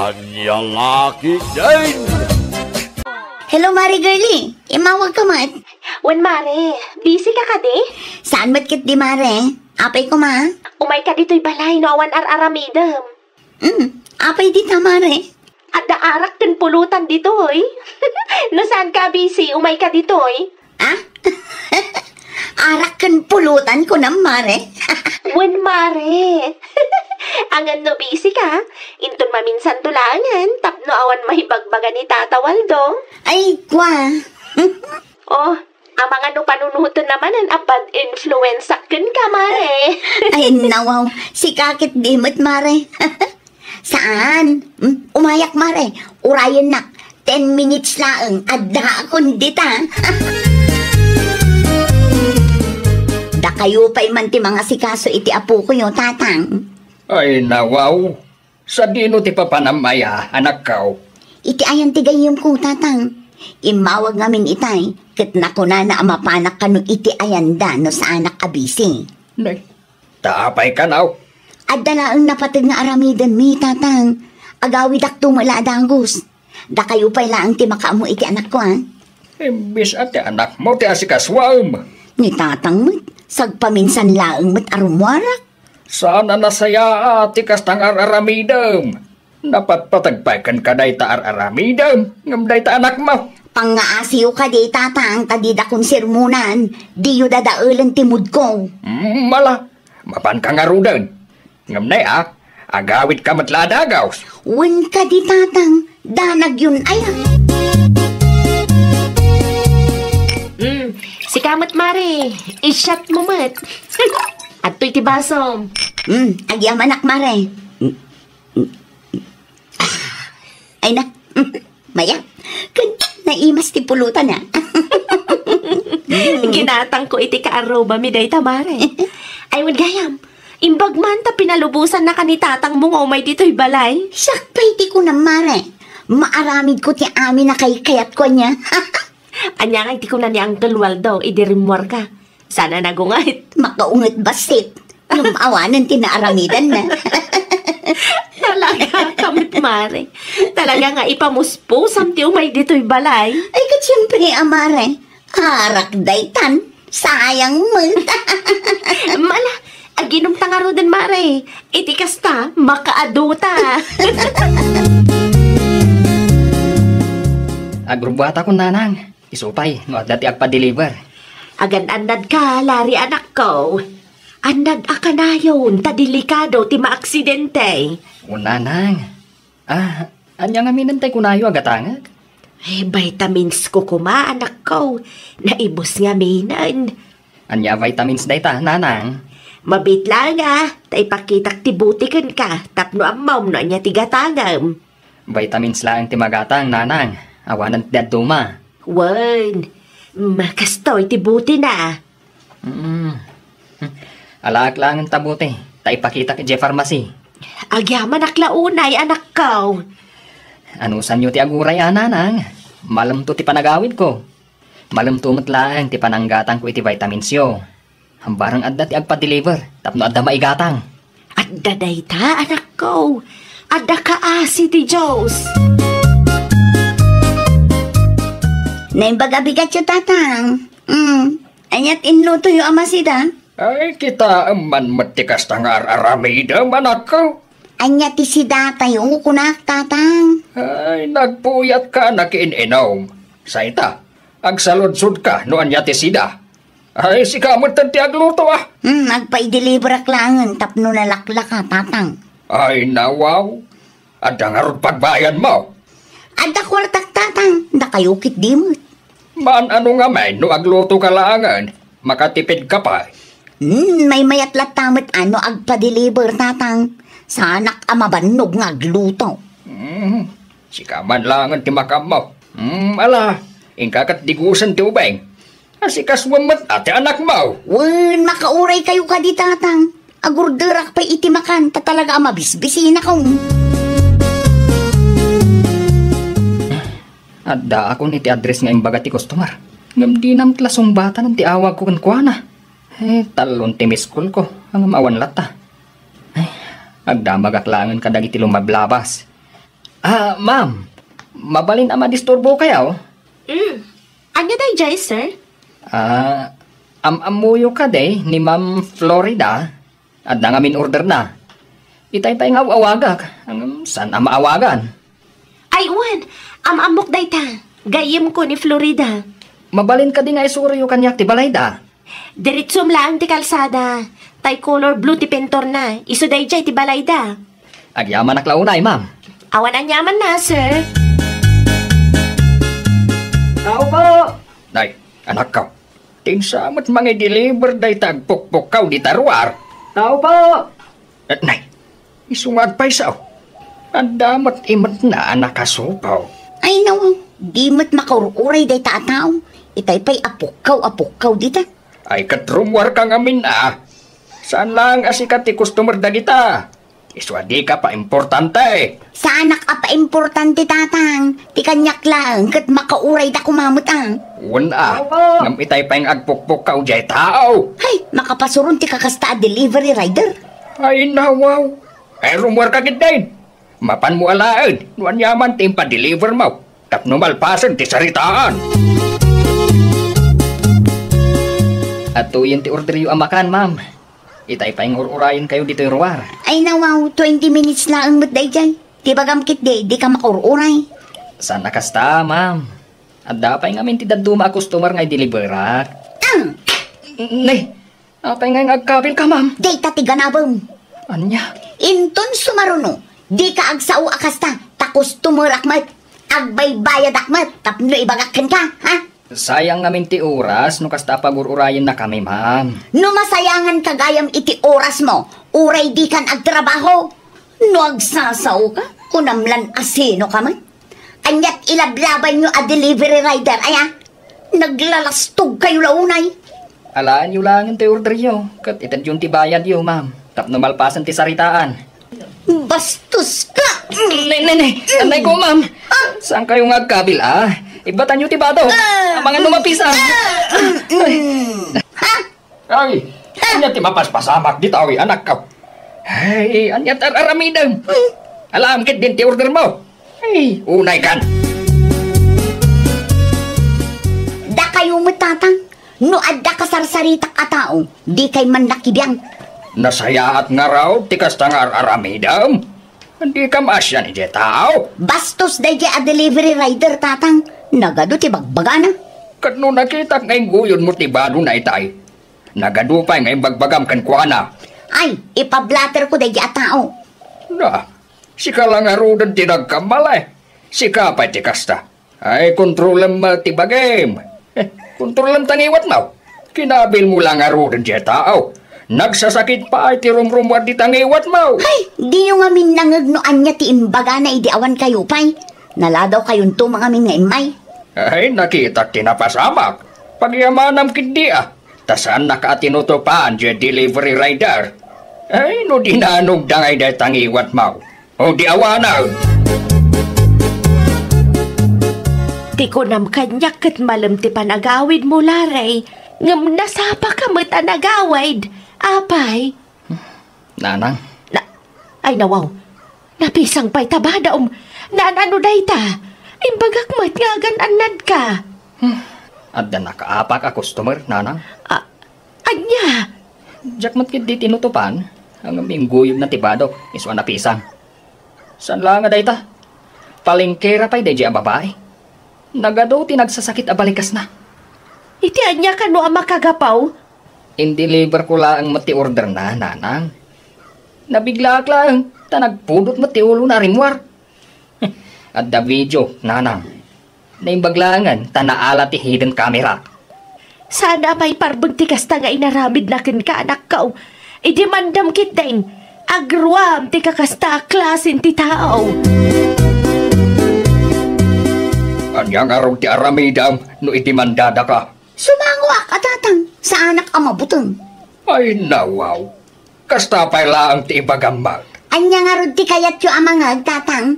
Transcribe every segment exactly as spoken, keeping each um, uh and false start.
Ania la ketdin? Hello, Mare Girlie. Immawag ka met? Wen, Mare. Busy ka kadi? Saan met ketdi, Mare? Apay koma? Umayka ditoy balay no awan ar-aramidem. Hmm, apay dita, Mare? Adda arak ken pulutan ditoy. No saan ka busy, umayka ditoy. Ah? Arak ken pulutan, kunam, Mare? Wen, Mare. Ngem no busy ka, inton maminsanto laengen tapno awan maibagbaga ni Tata Waldo. Ay, kua. Oh, amangan no panunoten a manen a bad influence kenka, Mare. Ay, nawaw. Sika ketdi met, Mare. Saan? Hmm? Umayak, Mare. Urayennak. Ten minutes laeng. Addaakon dita. Dakayo pay man ti mangasikaso iti apokoyo, Tatang. Ay, nawaw. Sadino ti papanam aya, anakko? Iti ayan ti gayyemko, Tatang. Immawag ngamin itay, ket nakunana a mapanak kano iti ayanda no saanak a busy. Nay, ta apay kano? Adda laeng napateg nga aramidenmi, Tatang. Agawidakto met la a dagus. Dakayo pay laeng ti makaammo iti anakko, a? Imbes a ti anakmo ti asikasuem. Ni Tatang met, sagpaminsan laeng met a rummuarak. Saan a nasayaat ti kasta nga ar-aramidem. Napatpateg pay kenka dayta ar-aramidem, ngem dayta anakmo. Pangngaasiyo kadi, Tatang, ta didakon sermonan, diyo dadaelen ti moodko. Mm, ala, mapanka ngaruden. Ngem nay, a, agawidka met la a dagus. Wen kadi, Tatang, danagyon aya. Mm, sika met, Mare, i-shot mo met. Adtoy ti basom. Mm, agyamanak, Mare. Mm, mm, mm. Ah, ay na. Mayat. Ket naimas ti pulutan, a. Ginatangko iti kaarrubami dayta, Mare. Ay, wen gayam. Imbag man ta pinalubosannaka ni tatangmo nga umay ditoy balay. Siak pay ti kunam, Mare. Maaramidko ti amin a kaykayatko ania. Ania ngay ti kuna ni Uncle Waldo idi rimmuarka? Saan a nagunget. Makaunget bassit. Ngem awanen ti naaramidanna. Talaga, kamit, Mare. Talaga nga ipamuspusam ti umay ditoy balay. Ay, ket siempre, a, Mare. Arak daytan. Sayang met. Mala, aginumta ngaruden, Mare. Iti kasta, makaadota. Agrubbuatakon, Nanang. Isu pay no adda ti agpa-deliver. Agan-annadka, Larry, anakko. Annad a kanayon ta delikado ti maaksidente. O, Nanang. Ah, ania ngamin tay kunayo a gatangek? Eh, vitamins ko koma, anakko. Naibus ngaminen. Ania vitamins dayta, Nanang? Mabiit laeng, a, ta ipakitak ti buti kenka tapno ammom no ania ti gatangem. Vitamins laeng ti magatang, Nanang. Awanen ti dadduma. Wen, mm, kastoy ti butina. Mm. Alaak laengen ta buti, ta ipakitak idiay pharmacy. Agyamanak la unay, anakko. Anusanyo ti aguray a, Nanang? Malemto ti panagawidko. Malemto met laeng ti pananggatangko iti vitaminsyo. Bareng adda ti agpa-deliver tapno adda maigatang. Adda dayta, anakko. Adda kaasi ti Dios. Naimbag a bigatyo, Tatang. Mm. Ania ti inlutoyo a masida? Ay, kitaem man met ti kasta nga ar-aramidem, anakko. Ania ti sidatayo, kunak, Tatang? Ay, nagpuyatka a nakiin-inom. Sayta, agsaludsodka no ania ti sida. Ay, sika met ti agluto, a. Hmm, agpaideliverak laengen tapno nalaklaka, Tatang. Ay, nawaw. Adda ngarud pagbayanmo? Adda kuartak, Tatang. Dakayo ketdi met. Maan-ano ngamin no aglutoka laengen, makatipidka pay. Hmm, maymayat latta met a no agpa-deliver, Tatang. Saanak a mabannog nga agluto. Hmm, sika man laengen ti makaammo. Hmm, ala, inka ket digusen ti ubing. Asikasuem met a ti anakmo. Wen, makauraykayo kadi, Tatang. Agurderak pay iti makan, ta talaga a mabisbisinakon. Addaakon iti address nga imbaga ti customer. Ngem dina met la sungbatanen ti awagko kenkuana. Eh, tallon ti miss call ko, ngem awan latta. Eh, agdamagak laengen kadagiti lumablabas. Ah, ma'am, mabalin a madisturbokayo? Mm. Ania daydiay, sir? Ah, am-ammoyo kadi ni Ma'am Florida? Adda ngamin orderna. Itay pay nga aw-awagak, ngem saan a maawagan. Ay, wen, am-ammok dayta. Gayyemko ni Florida. Mabalin kadi nga isuroyo kaniak ti balayda? Diretsom laeng ti kalsada. Tay color blue ti pinturna. Isu daydiay ti balayda. Agyamanak la unay, ma'am. Awan aniamanna, sir. Tao po! Nay, anakko. Tinsa met mangi-deliver dayta agpukpukkaw dita ruar. Tao po! Eh, nay, isu nga agpayso. Adda met imetna a nakasupaw. Ay, no, di met makaur-uray dayta a tao. Itay pay a pukkaw a pukkaw dita. Ay, ket rummuarka ngamin a. Saan laeng a sika ti customer dagita. Isu a dika paimportante. Saanak a paimportante, Tatang. Ti kaniak laeng ket makaurayda koma met a. Wen a. Opo. Ngem itay pay nga agpukpukkaw diay tao. Hay, makapasuron ti kakasta a delivery rider. Ay, nawaw. Ay, rummuarka ketdin. Mapanmo alaen no aniaman ti impadelivermo tapno malpasen ti saritaan. Adtoyen ti orderyo a makan, ma'am. Itay pay nga ur-urayenkayo ditoy ruar. Ay, nawaw, twenty minutes laeng met daydiay. Ti bagam ketdi, dika makaur-uray. Saan a kasta, ma'am. Adda pay ngamin ti dadduma a customer nga ideliverak. Ang! Nay, apay nga agkabilka, ma'am? Dayta ti ganabem. Ania? Inton sumaruno, dika agsao a kasta, ta customerak met. Agbaybayadak met tapno ibagak kenka, ha? Sayang ngamin ti oras no kasta a pagur-urayennakami, ma'am. No masayanganka gayam iti orasmo, uray dikan agtrabaho. No agsasaoka, kunam lan a sinoka met. Aniat ilablabayyo a delivery rider, aya? Naglalastogkayo la unay. Alaenyo laengen ti orderyo, ket itedyon ti bayadyo, ma'am, tapno malpasen ti saritaan. Bastoska! Ne, ne, ne. Anay ko, ma'am. Ah! Saankayo nga agkabil, a? Ibbatanyo ti bado. Ah! Amangan no mapisan. Ah! Mm, mm. Ha? Ay, ania ti mapaspasamak dita, oy, anakko? Ay, ania ti ar-aramidem? Alaem ketdin ti ordermo. Ay, unaykan. Dakayo met, Tatang. No adda kasarsaritak a tao, dikay man nakibiang. Nasayaat ngarud ti kasta nga ar-aramidem? Dika maasian idiay tao? Bastos daydiay a delivery rider, Tatang. Nagadu ti bagbagana. Ket no nakitak nga ingguyodmo ti badona itay, nagadu pay nga imbagbagam kenkuana. Ay, ipablaterko daydiay a tao. Na, sika la ngaruden ti nagkamali. Sika pay ti kasta. Ay, kontrolem met ti bagim. Eh, kontrolem ta ngiwatmo. Kinabilmo la ngaruden diay tao. Nagsasakit pay ti rumrumuar dita ngiwatmo. Hay, diyo ngamin nangeg no ania ti imbagana idi awankayo pay. Naladawkayonto ngamin nga immay. Ay, nakitak ti napasamak. Pagyamanam ketdi a. Ta saannaka a tinutupan diay delivery rider. Ay, no dinanogda ngay dayta ngiwatmo. O di awanen. Ti kunam kaniak ket malem ti panagawidmo, Larry, ngem nasapaka met a nagawid. Apay? Nanang. Na, ay, nawaw. Napisang pay ta badom. Naan-ano dayta? Imbagak met nga agan-annadka. Hmm. Adda nakaapak a customer, Nanang. A-, ania? Diak met ketdi tinutupan, ngem ingguyodna ti badok, isu a napisang. Saan la nga dayta? Palengkera pay daydiay a babai. Nagadu ti nagsasakit a balikasna. Iti ania kano a makagapu? Indeliverko laeng met ti orderna, Nanang. Nabiglaak laeng, ta nagpudot met ti ulona a rimmuar. Adda video, Nanang. Naimbag laengen ta naala ti hidden camera. Saan a maiparbeng ti kasta nga inaramidna kenka, anakko. Idemandam ketdin. Agruam ti kakasta a klasen ti tao. Ania ngarud ti aramidem no idemandadaka? Sumangoak a, Tatang, saanak a mabuteng. Ay, nawaw. Kasta pay laeng ti ibagam met. Ania ngarud ti kayatyo a mangeg, Tatang?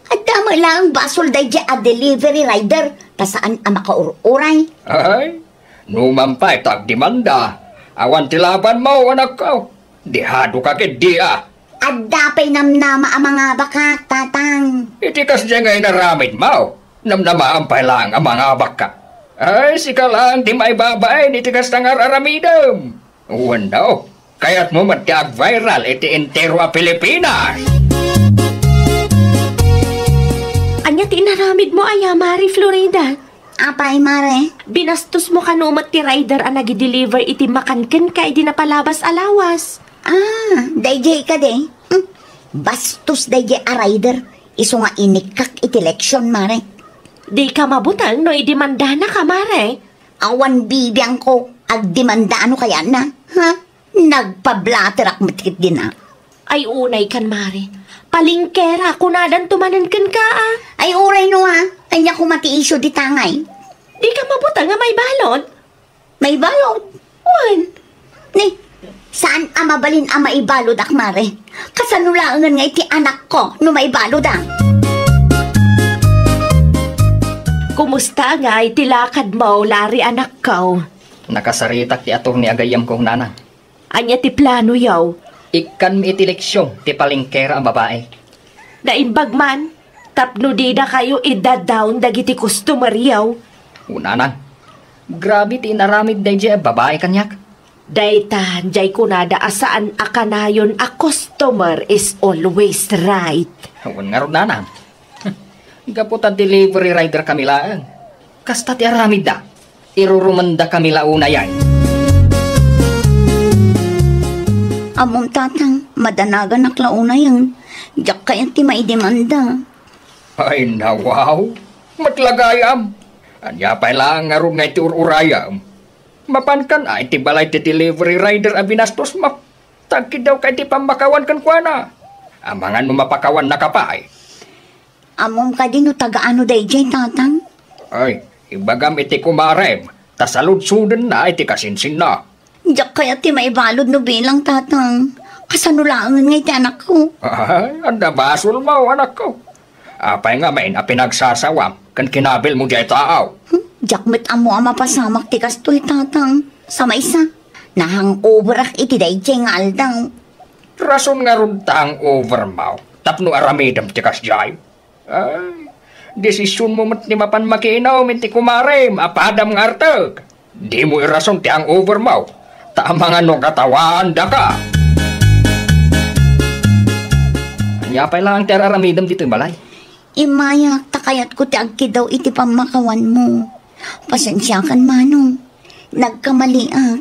Adda met laeng basol daydiay a delivery rider, ta saan a makaur-uray. Ay, numan pay ta agdemanda, awan ti labanmo, anakko. Dihadoka ketdi a. Adda pay namnama a mangabakak, Tatang. Iti kasdiay nga inaramidmo, namnamaam pay laeng a mangabakka. Ay, sika laeng ti maibabain iti kasta nga ar-aramidem. Wenno, kayatmo met ti ag-viral iti entero a Pilipinas. Ania ti inaramidmo aya, Mare Florida? Apay, Mare? Binastosmo kano met ti rider a nagideliver iti makan kenka idi napalabas a lawas. Ah, daydiay kadi. Hmm. Bastos daydiay a rider. Isu nga inikkak iti leksion, Mare. Dika mabuteng no idemandanaka, Mare. Awan bibiangko, agdemanda no kayatna. Ha? Nagpablaterak met ketdin a. Ay, unay kan, Mare. Palengkera, kunadanto manen kenka, a. Ay, uray no, a. Ania koma ti isyu dita ngay? Dika mabuteng a maibalud? Maibalud? Wen. Ni, saan a mabalin a maibaludak, Mare? Kasano laengen nga iti anakko no maibalud a? Kumusta ngay ti lakadmo, Lari, anakko? Nakasaritak ti attorney a gayyemko, Nanang. Ania ti planoyo? Ikkanmi iti leksion ti palengkera a babai. Naimbag man, tapno didakayo idadawn dagiti customeryo. O, Nanang, grabe ti inaramid daydiay a babai kaniak. Dayta, diay kunada a saan a kanayon a customer is always right. Wen ngarud, Nanang. Gapu ta delivery rider kami laeng. Kasta ti aramidda. Irurumendakami la unayen. Ammom, Tatang, madanaganak la unayen. Diak kayat ti maidemanda. Ay, nawaw. Matlagayam. Ania pay laeng ngarud nga iti ur-urayam? Mapankan a iti balay ti delivery rider a binastosmo. Ta agkiddawka iti pammakawan kenkuana. Amangan no mapakawannaka pay. Ammom kadi no taga-ano daydiay, Tatang? Ay, ibagam iti kumarem, ta saludsodenna iti kasinsinna. Diak kayat ti maibalud no bilang, Tatang. Kasano laengen nga iti anakko? Ay, adda basolmo, anakko. Apay ngamin a pinagsasawam ken kinabilmo diay tao? Hmm, diak met ammo a mapasamak ti kastoy, Tatang. Sa maysa, nahangoverak iti daydiay nga aldaw. Rason ngarud ta hangovermo tapno aramidem ti kasdiay? Ay, desisionmo met ti mapan makiinom iti kumarem a padam nga artek. Dimo irason ti hangovermo, ta amangan no katawaandaka. Ania pay laeng ti ar-aramidem ditoy balay? Immayak, ta kayatko ti agkiddaw iti pammakawanmo. Pasensiakan, Manong. Nagkamaliak.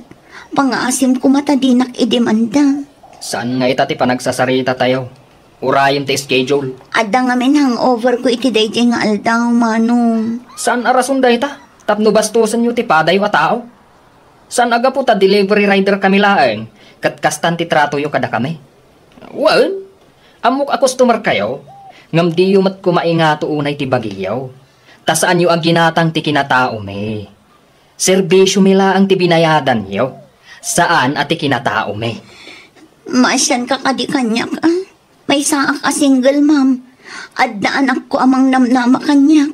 Pangaasim koma ta dinak idemanda. Saan nga ita ti panagsasarita tayo? Urayem ti schedule. Adda ngamin hangover ko iti daydiay nga aldaw, Manong. Saan a rason dayta? Tapno bastosenyo ti padayo a tao? Saan a gapu ta delivery rider kami laeng, ket kastan ti tratoyo kadakami? Wen, ammok a customer kayo, ngem diyo met koma ingato unay ti bagiyo, ta saanyo a ginatang ti kinataomi. Serbisiomi laeng ti binayadanyo, saan a ti kinataomi. Maasianka kadi kaniak, a? Maysaak a single mom. Adda anakko a mangnamnama kaniak.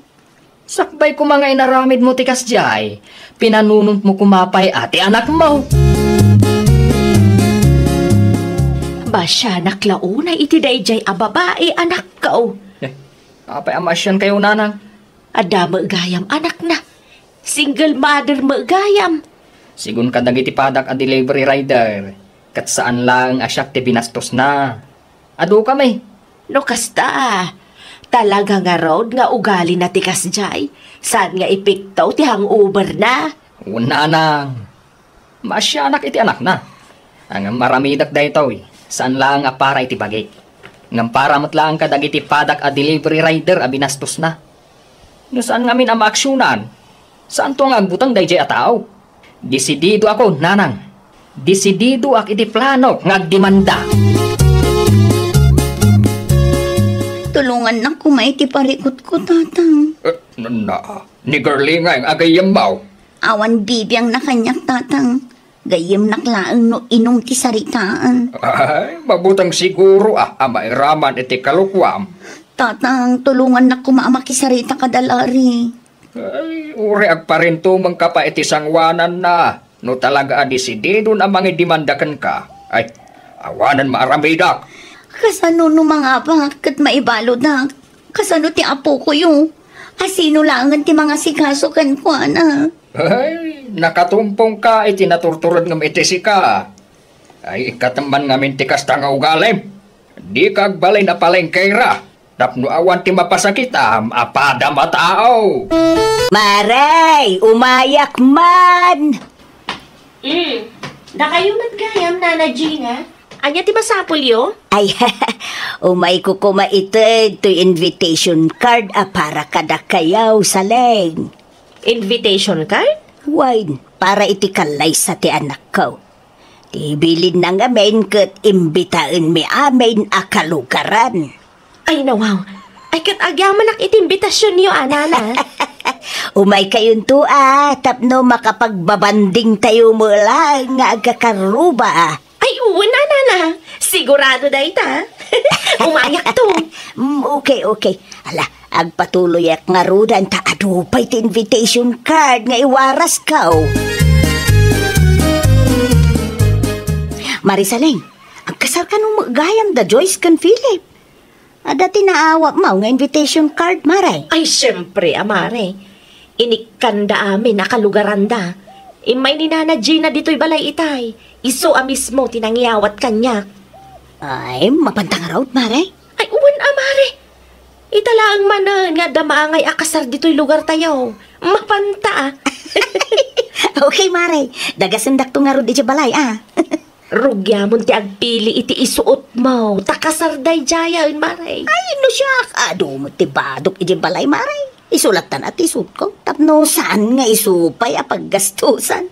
Sakbay koma nga inaramidmo ti kasdiay, pinanunontmo koma pay a ti anakmo. Maasianak la unay iti daydiay a babai, anakko. Eh, apay a maasiankayo, Nanang? Adda met gayam anakna. Single mother met gayam. Sigun kadagiti padak a delivery rider, ket saan laeng a siak ti binastosna. Adu kami. No kasta, talaga ngarud nga ugalina ti kasdiay, saan nga epekto ti hangover na? Wen, Nanang. Maasianak iti anakna. Ngem aramidak daytoy, saan laeng a para iti bagik, ngem para met laeng kadagiti padak a delivery rider a binastosna. No saan ngamin a maaksionan, saanto nga agbuteng daydiay a tao. Desididoakon, Nanang. Desididoak iti planok nga agdemanda. Tulongannak koma iti parikutko, Tatang. Eh, na, ni Girlie nga agayambaw. Awan bibiangna kaniak, Tatang. Gayyemnak laeng no inum ti saritaan. Ay, mabuteng siguro a, a mairaman iti kalokuam. Tatang, tulongannak koma a makisarita kada Larry. Ay, uray agparintumengka pay iti sangoananna. No talaga a desididon a mangidemanda kenka, ay, awanen maaramidak. Kasano no mangabak ket maibaludak? Kasano ti apokoyo? A sino laengen ti mangasikaso kenkuana? Ay, nakatumpongka iti naturtured ngem iti sika. Ay, ikkatem man ngamin ti kasta nga ugalim. Dika agbalin a palengkera tapno awan ti mapasakitam a padam a tao. Maray, umayak man! Mm. Dakayo met gayam, Nana Gina? Ania ti masapulyo? Ay, umayko koma ited toy invitation card a para kadakayo, Saleng. Invitation card? Wen, para iti kallaysa ti anakko. Ti bilinna ngamin ket imbitaenmi amin a kalugaran. Ay, nawaw. Ay, ket agyamanak iti imbitasionyo, a, Nana. Umaykayonto, a, tapno makapagbabandingtayo met laeng nga agkakarruba. Ay, wen, a, Nana. Sigurado dayta. Umayakto. Mm, okay, okay. Ala, agpatuloyak ngaruden ta adu pay ti invitation card nga iwarasko. Mari Saleng, agkasarkano met gayam da Joyce ken Philip? Adda ti naawatmo nga invitation card, Mare? Ay, siempre, a, Mare. Inikkanda amin a kalugaranda. Immay ni Nana Gina ditoy balay itay. Isu a mismo ti nangyawat kaniak. Ay, mapanta ngarud, Mare? Ay, wen a, Mare. Ita laeng manen nga adda maangay a kasar ditoy lugartayo. Mapanta, a. Okay, Mare. Dagasendakto ngarud idiay balay, a. Rugiamon ti agpili iti isuotmo, ta kasar daydiayen, Mare. Ay, no siak, adu met ti badok idiay balay, Mare. Isu lattan a ti isuotko, tapno saan nga isu pay a paggastusan.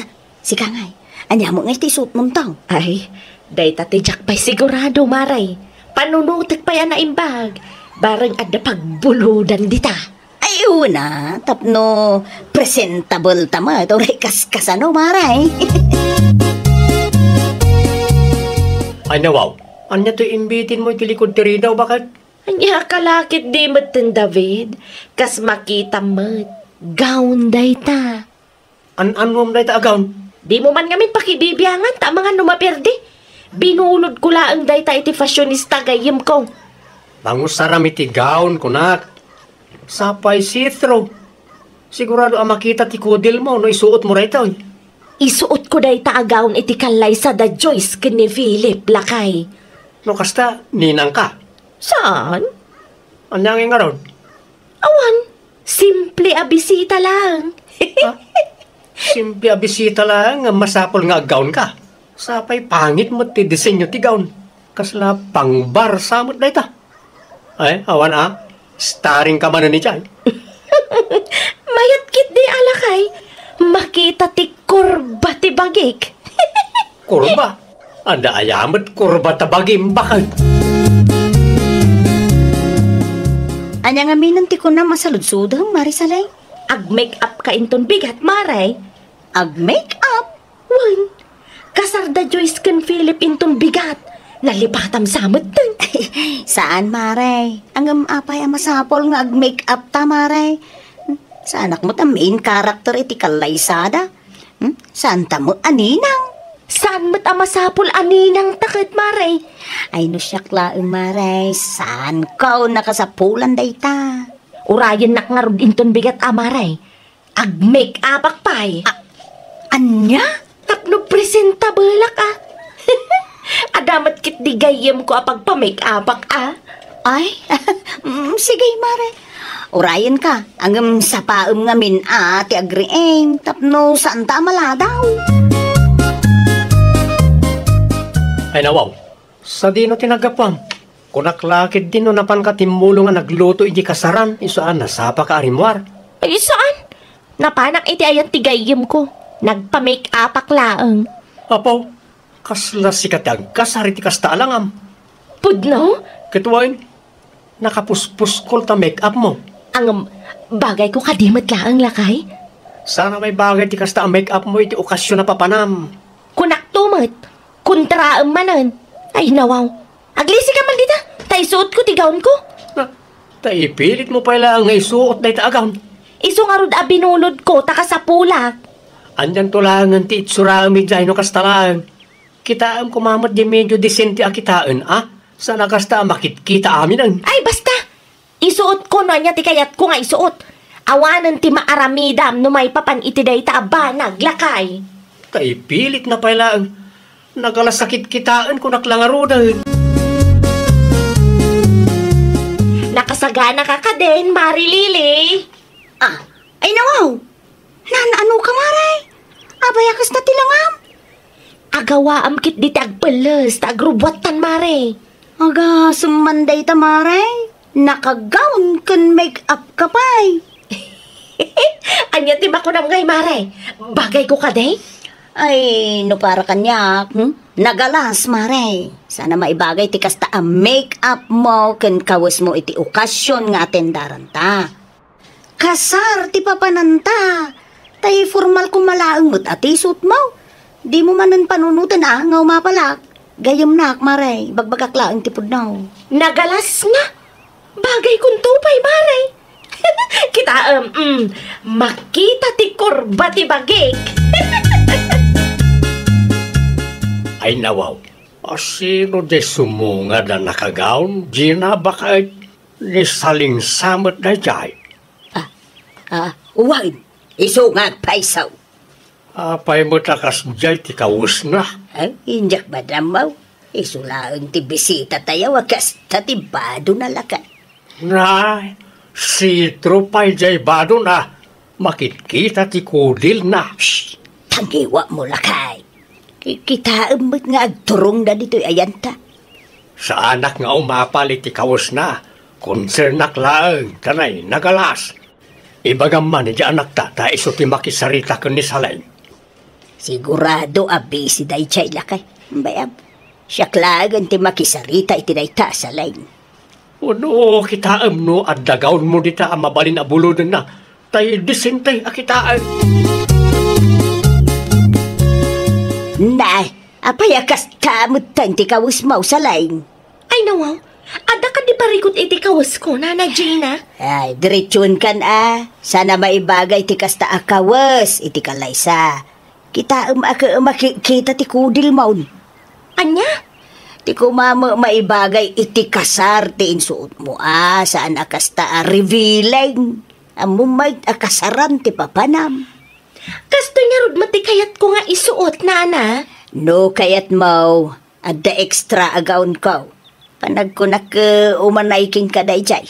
A, sika ngay, ania met ngay ti isuotmon, tang? Ay, dayta ti diak pay sigurado, Mare. Panunotek pay a naimbag. Bareng adda pagbulodan dita. Ay, una, tapno presentable ta met, uray kaskasano, Mare. Ay, nawaw, ania toy imbitinmo iti likud ti ridaw, baket? Ania ka la ketdi metten, David? Kas makitam met, gown dayta. An-anuem dayta a gown? Dimo man ngamin pakibibiangan ta amangan no maperdi. Binulodko laeng dayta iti fashionista gayyemko. Pangusaram iti gown, kunak. Sapay see-through. Sigurado a makita ti kudilmo no isuotmo daytoy. Isuotko dayta a gown iti kallaysa da Joyce ken ni Philip, lakay. No kasta, ninangka? Saan? Ania ngay ngarud? Awan, simple a bisita laeng. Ha? Simple a bisita laeng nga masapul nga aggown ka. Sapay pangit met ti disenyo ti gown. Kasla pang-bar sa met dayta. Ay, awan a. Starring ka manen idiay. Mayat ketdi a lakay. Makita ti kurba ti bagik. Kurba? Adda aya met kurba ta bagim, baket? Ania ngamin ti kunam a saludsodem, Mare Saleng? Ag-make up ka inton bigat, Mare. Ag-make up? Wen, kasar da Joyce ken Philip inton bigat. Nalipatam sa metten. Saan, Mare. Ngem apay a masapul nga ag-make up ta, Mare? Saanak met a main character iti kallaysada. Hmm? Saan ta met a ninang? Saan met a masapul a ninang ta ket, Mare? Ay, no siak laeng, Mare, saanko nakasapulan dayta. Urayennak ngarud inton bigat a, Mare. Ag-make-upak pay. A-, ania? Tapno presentablak a. Adda met ketdi gayyemko a pagpa-make-upak a. Ay, mm, sige, Mare. Urayenka, ngem sapaem ngamin a ti agriing tapno saanta a maladaw. Ay, nawaw. Sadino ti naggapuam? Kunak la ketdi no napanka timmulong a nagluto iti kasaran, isu a nasapaka a rimmuar. Ay, saan? Napanak iti ayan ti gayyemko. Nagpa-make-upak laeng. Apo, kasla sika ti agkasar iti kasta a langam. Pudno? Ket wen, nakapuspuskol ta make-upmo. Ngem, bagayko kadi met laeng, lakay? Saan a maibagay ti kasta a make-upmo iti okasion a papanam. Kunakto met, kontraem manen. Ay, nawaw. Aglisika man dita, ta isuotko ti gownko. Na, ta ipilitmo pay laeng nga isuot dayta a gown. Isu ngarud a binulodko ta kasapulak. Anianto laengen ti itsuraem idiay no kasta laeng? Kitaem koma met di medyo disente a kitaen, a? Saan a kasta a makitkita aminen. Ay, basta! Isuotko no ania ti kayatko nga isuot. Awanen ti maaramidam no maipapan iti dayta a banag, lakay. Ta ipilitna pay laeng. Nagalas a kitkitaenko, naklangaruden. Nakasaganaka kadin, Mari Lily? Ah, ay nawaw! Naan-ano ka, Mare? Apay a kasta ti langam? Agawaam ketdi ti agpelles ta agrubbuattan, Mare. Agasem man dayta, Mare. Nakagawn ken make-up ka pay. Ania ti makunam ngay, Mare? Bagayko kadi? Ay, no para kaniak, hmm? Nagalas, Mare. Saan a maibagay ti kasta a make-up mo ken kawesmo iti okasion nga atendaranta. Kasar ti papananta. Tay formal koma laeng met a ti isuotmo. Dimo manen panunoten a nga umapalak. Gayyemnak, Mare, ibagbagak laeng ti pudno. Nagalas nga. Bagaykonto pay, Mare. Kitaem, mm, makita ti kurba ti bagik. Ay, nawaw. A, sino di sumungad a nakagawn? Gina, baka ni Salingsa met daydiay? Ah, ah, wen, isu nga agpayso. Apay met a kasdiay ti kawesna? Ay, indiak madammaw. Isu laeng ti bisitatayo a kasta ti badona, lakay. Nay, sitro pay diay badona. Makitkita ti kudilna. Shh! Tangiwatmo, lakay. Ki-, kitaem met nga agturongda ditoy ayanta. Saanak nga umapal iti kawesna. Konsernak laeng, kanay, nagalas. Ibagam man iti anakta ta isu ti makisarita ken ni Saleng. Sigurado a busy daydiay, lakay. Bayam, siak laeng ti makisarita iti dayta a Saleng. Wenno, kitaem no adda gawnmo dita a mabalin a bulodenna, tay disente a kitaem. Nay, apay a kasta metten ti kawesmo, Saleng? Ay, nawaw, adda kadi parikut iti kawesko, Nana Gina? Ay, diretsuenkan a, saan a maibagay ti kasta a kawes iti kalaysa. Kitaem a ke-, makikita ti kudilmon. Ania? Ti kumame maibagay iti kasar ti insuotmo a, saan a kasta a revealing. Ammom met a kasaran ti papanam. Kastoy ngarud met ti kayatko nga isuot, Nana. No kayatmo, adda extra a gownko. Panagkunak, eh, umanay kenka daydiay.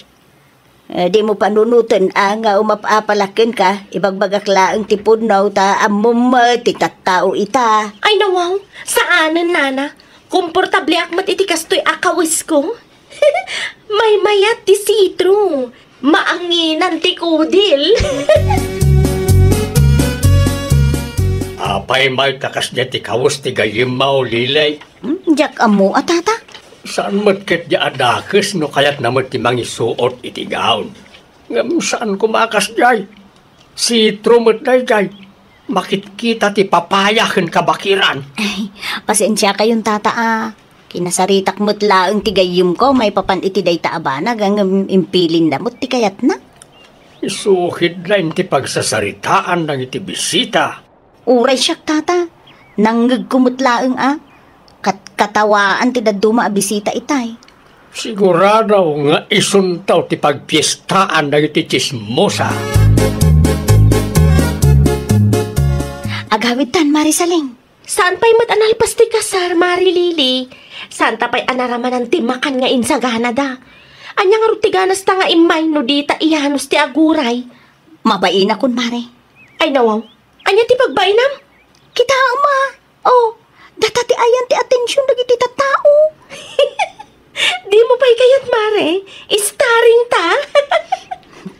Eh, dimo panunoten a nga umap-apalak kenka, ibagbagak laeng ti pudno ta ammom met ti tattao ita. Ay, nawaw, saanen, Nana. Komportableak met iti kastoy a kawesko. Maymayat ti sitro. Maanginan ti kudil. Apay met a kasdiay ti kawes ti gayyemmo, Lilay? Hmm, diak ammo a, tata. Saan met ketdi a dakes no kayatna met ti mangisuot iti gown. Ngem saan koma a kasdiay. Sitro met daydiay. Makitkita ti papaya ken kabakiran. Ay, pasensiakayon, tata, a. Kinasaritak met laeng ti gayyemko maipapan iti dayta a banag, ngem impilinda met ti kayatna. Isu ketdin ti pagsasaritaan dagiti bisita. Uray siak, tata. Nangngegko met laeng a. Kat-, katawaan ti dadduma a bisita itay. Sigurado nga isunto ti pagpiestaan dagiti tsismosa. Agawidtan, Mari Saleng. Saan pay met a nalpas ti kasar, Mari Lily? Saanta pay a naramanan ti makan nga insaganada? Ania ngarud ti ganasta nga immay no dita iyanus ti aguray? Mabainakon, Mari. Ay, nawaw. Ania ti pagbainam? Kitaem a. Oh, data ti ayan ti atension dagiti tattao. Dimo pay kayat, Mare. Starring ta.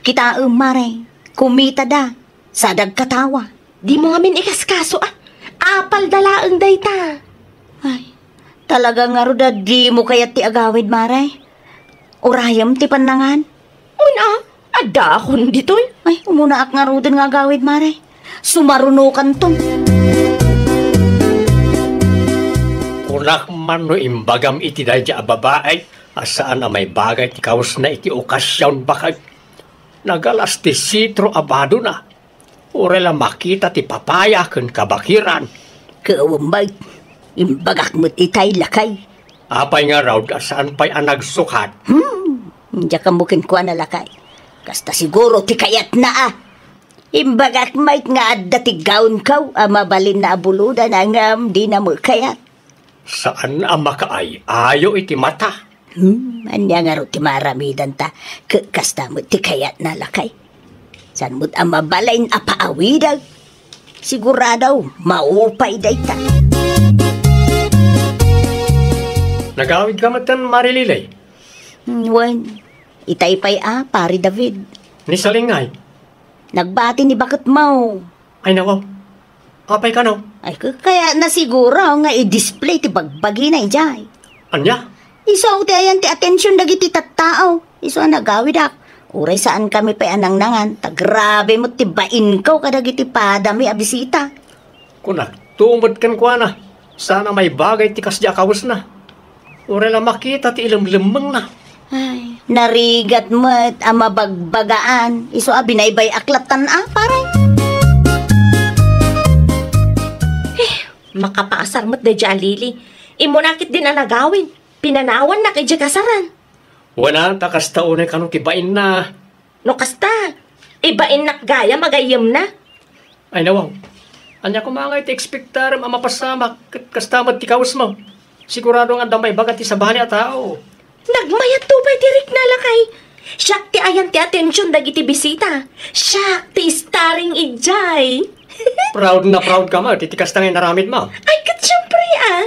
Kitaem, Mare. Kumitada. Sa dagkatawa. Dimo ngamin ikaskaso, a. Apalda laeng dayta. Ay, talaga ngarud a dimo kayat ti agawid, Mare. Urayem ti pannangan. Wen a, addaakon ditoy. Ay, umunaak ngaruden nga agawid, Mare. Sumarunokanton. Kunak man no imbagam iti daydi a babai a saan a maibagay ti kawesna iti okasion, baket. Nagalas ti sitro a badona. Uray la makita ti papaya ken kabakiran. Ket awan met, imbagak met itay, lakay. Apay ngarud a saan pay a nagsukat? Hmm, diak ammo kenkuana, lakay. Kasta siguro ti kayatna a. Imbagak met nga adda ti gownko a mabalinna a bulodan ngem dina met kayat. Saan a makaay-ayo iti mata. Hmm, ania ngarud ti maaramidanta? Ket kasta met ti kayatna, lakay. Saan met a mabalin a paawidek? Sigurado, maupay dayta. Nagawidka metten, Marilili? Hmm, wen, itay pay a, Pari David. Ni Salingay? Nagbati ni baketmo. Ay, nawaw. Apay kano? Ay, ka-, kayatna siguro nga i-display ti bagbagina idiay. Ania? Isu ti ayan ti atension dagiti tattao. Isu a nagawidak. Uray saankami pay a nangnangan, ta grabe met ti bainko kadagiti padami a bisita. Kunak, tumod kenkuana. Saan a maibagay ti kasdi a kawesna. Uray la makita ti ilemlemmengna. Ay, narigat met a mabagbagaan. Isu a binaybay-ak lattan a, pare. Eh, makapaasar met daydiay a Lili. Immuna ketdin a nagawid. Pinanawannak idiay kasaran. Wen a, ta kasta unay kano ti bainna. No kasta, ibainnak gayam a gayyemna. Ay, nawaw. Ania koma ngay ti ekspektarem a mapasamak ket kasta met ti kawesmo? Sigurado nga adda maibaga ti sabali a tao. Nagmayatto pay ti rikna, lakay. Siak ti ayan ti atension dagiti bisita. Siak ti starring idiay. Proud na proud ka met iti kasta nga inaramidmo. Ay, ket siempre, ah.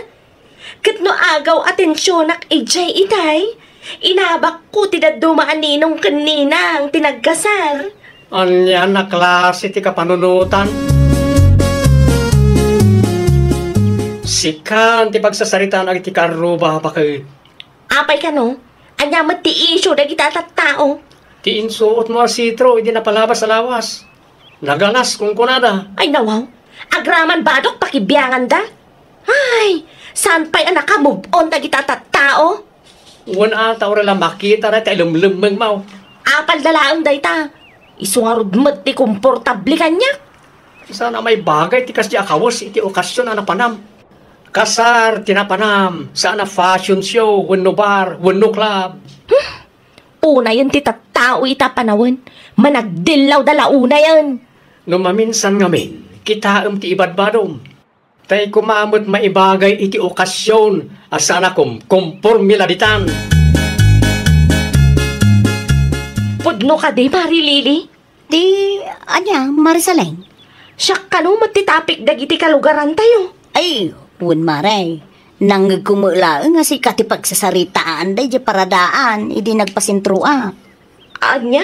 Ket no agaw atensionak idiay itay, inabakko ti dadduma a ninong ken ninang ti nagkasar. Ania a klase ti kapanunotan? Sikan ti pagsasaritaan iti karruba, baket. Apay kano? Ania met ti isyu dagiti a tattao? Ti insuotmo a sitro idi napalabas a lawas. Nagalas, kunkunada. Ay, nawaw. Agraman badok pakibianganda. Ay, saan pay a naka-move on dagita a tattao? Wen a, ta uray la makita dayta ilemlemmengmo. Apalda laeng dayta. Isu ngarud met ti komportable kaniak. Saan a maibagay ti kasdi a kawes iti okasion a napanam. Kasar ti napanam, saan a fashion show, wenno bar, wenno club. Hmm? Unayen ti tattao ita a panawen. Managdillawda la unayen. No maminsan ngamin, kitaem ti ibadbadom. Tay koma met maibagay iti okasion a saan a kumkomporme la ditan. Pudno kadi, Mari Lily? Ti, ania, Marisaleng? Siak kano met ti topic dagiti kalugarantayo. Ay, wen, Mare. Nangngegko met laeng a sika ti pagsasaritaanda idiay paradaan idi nagpasentroak. Ania?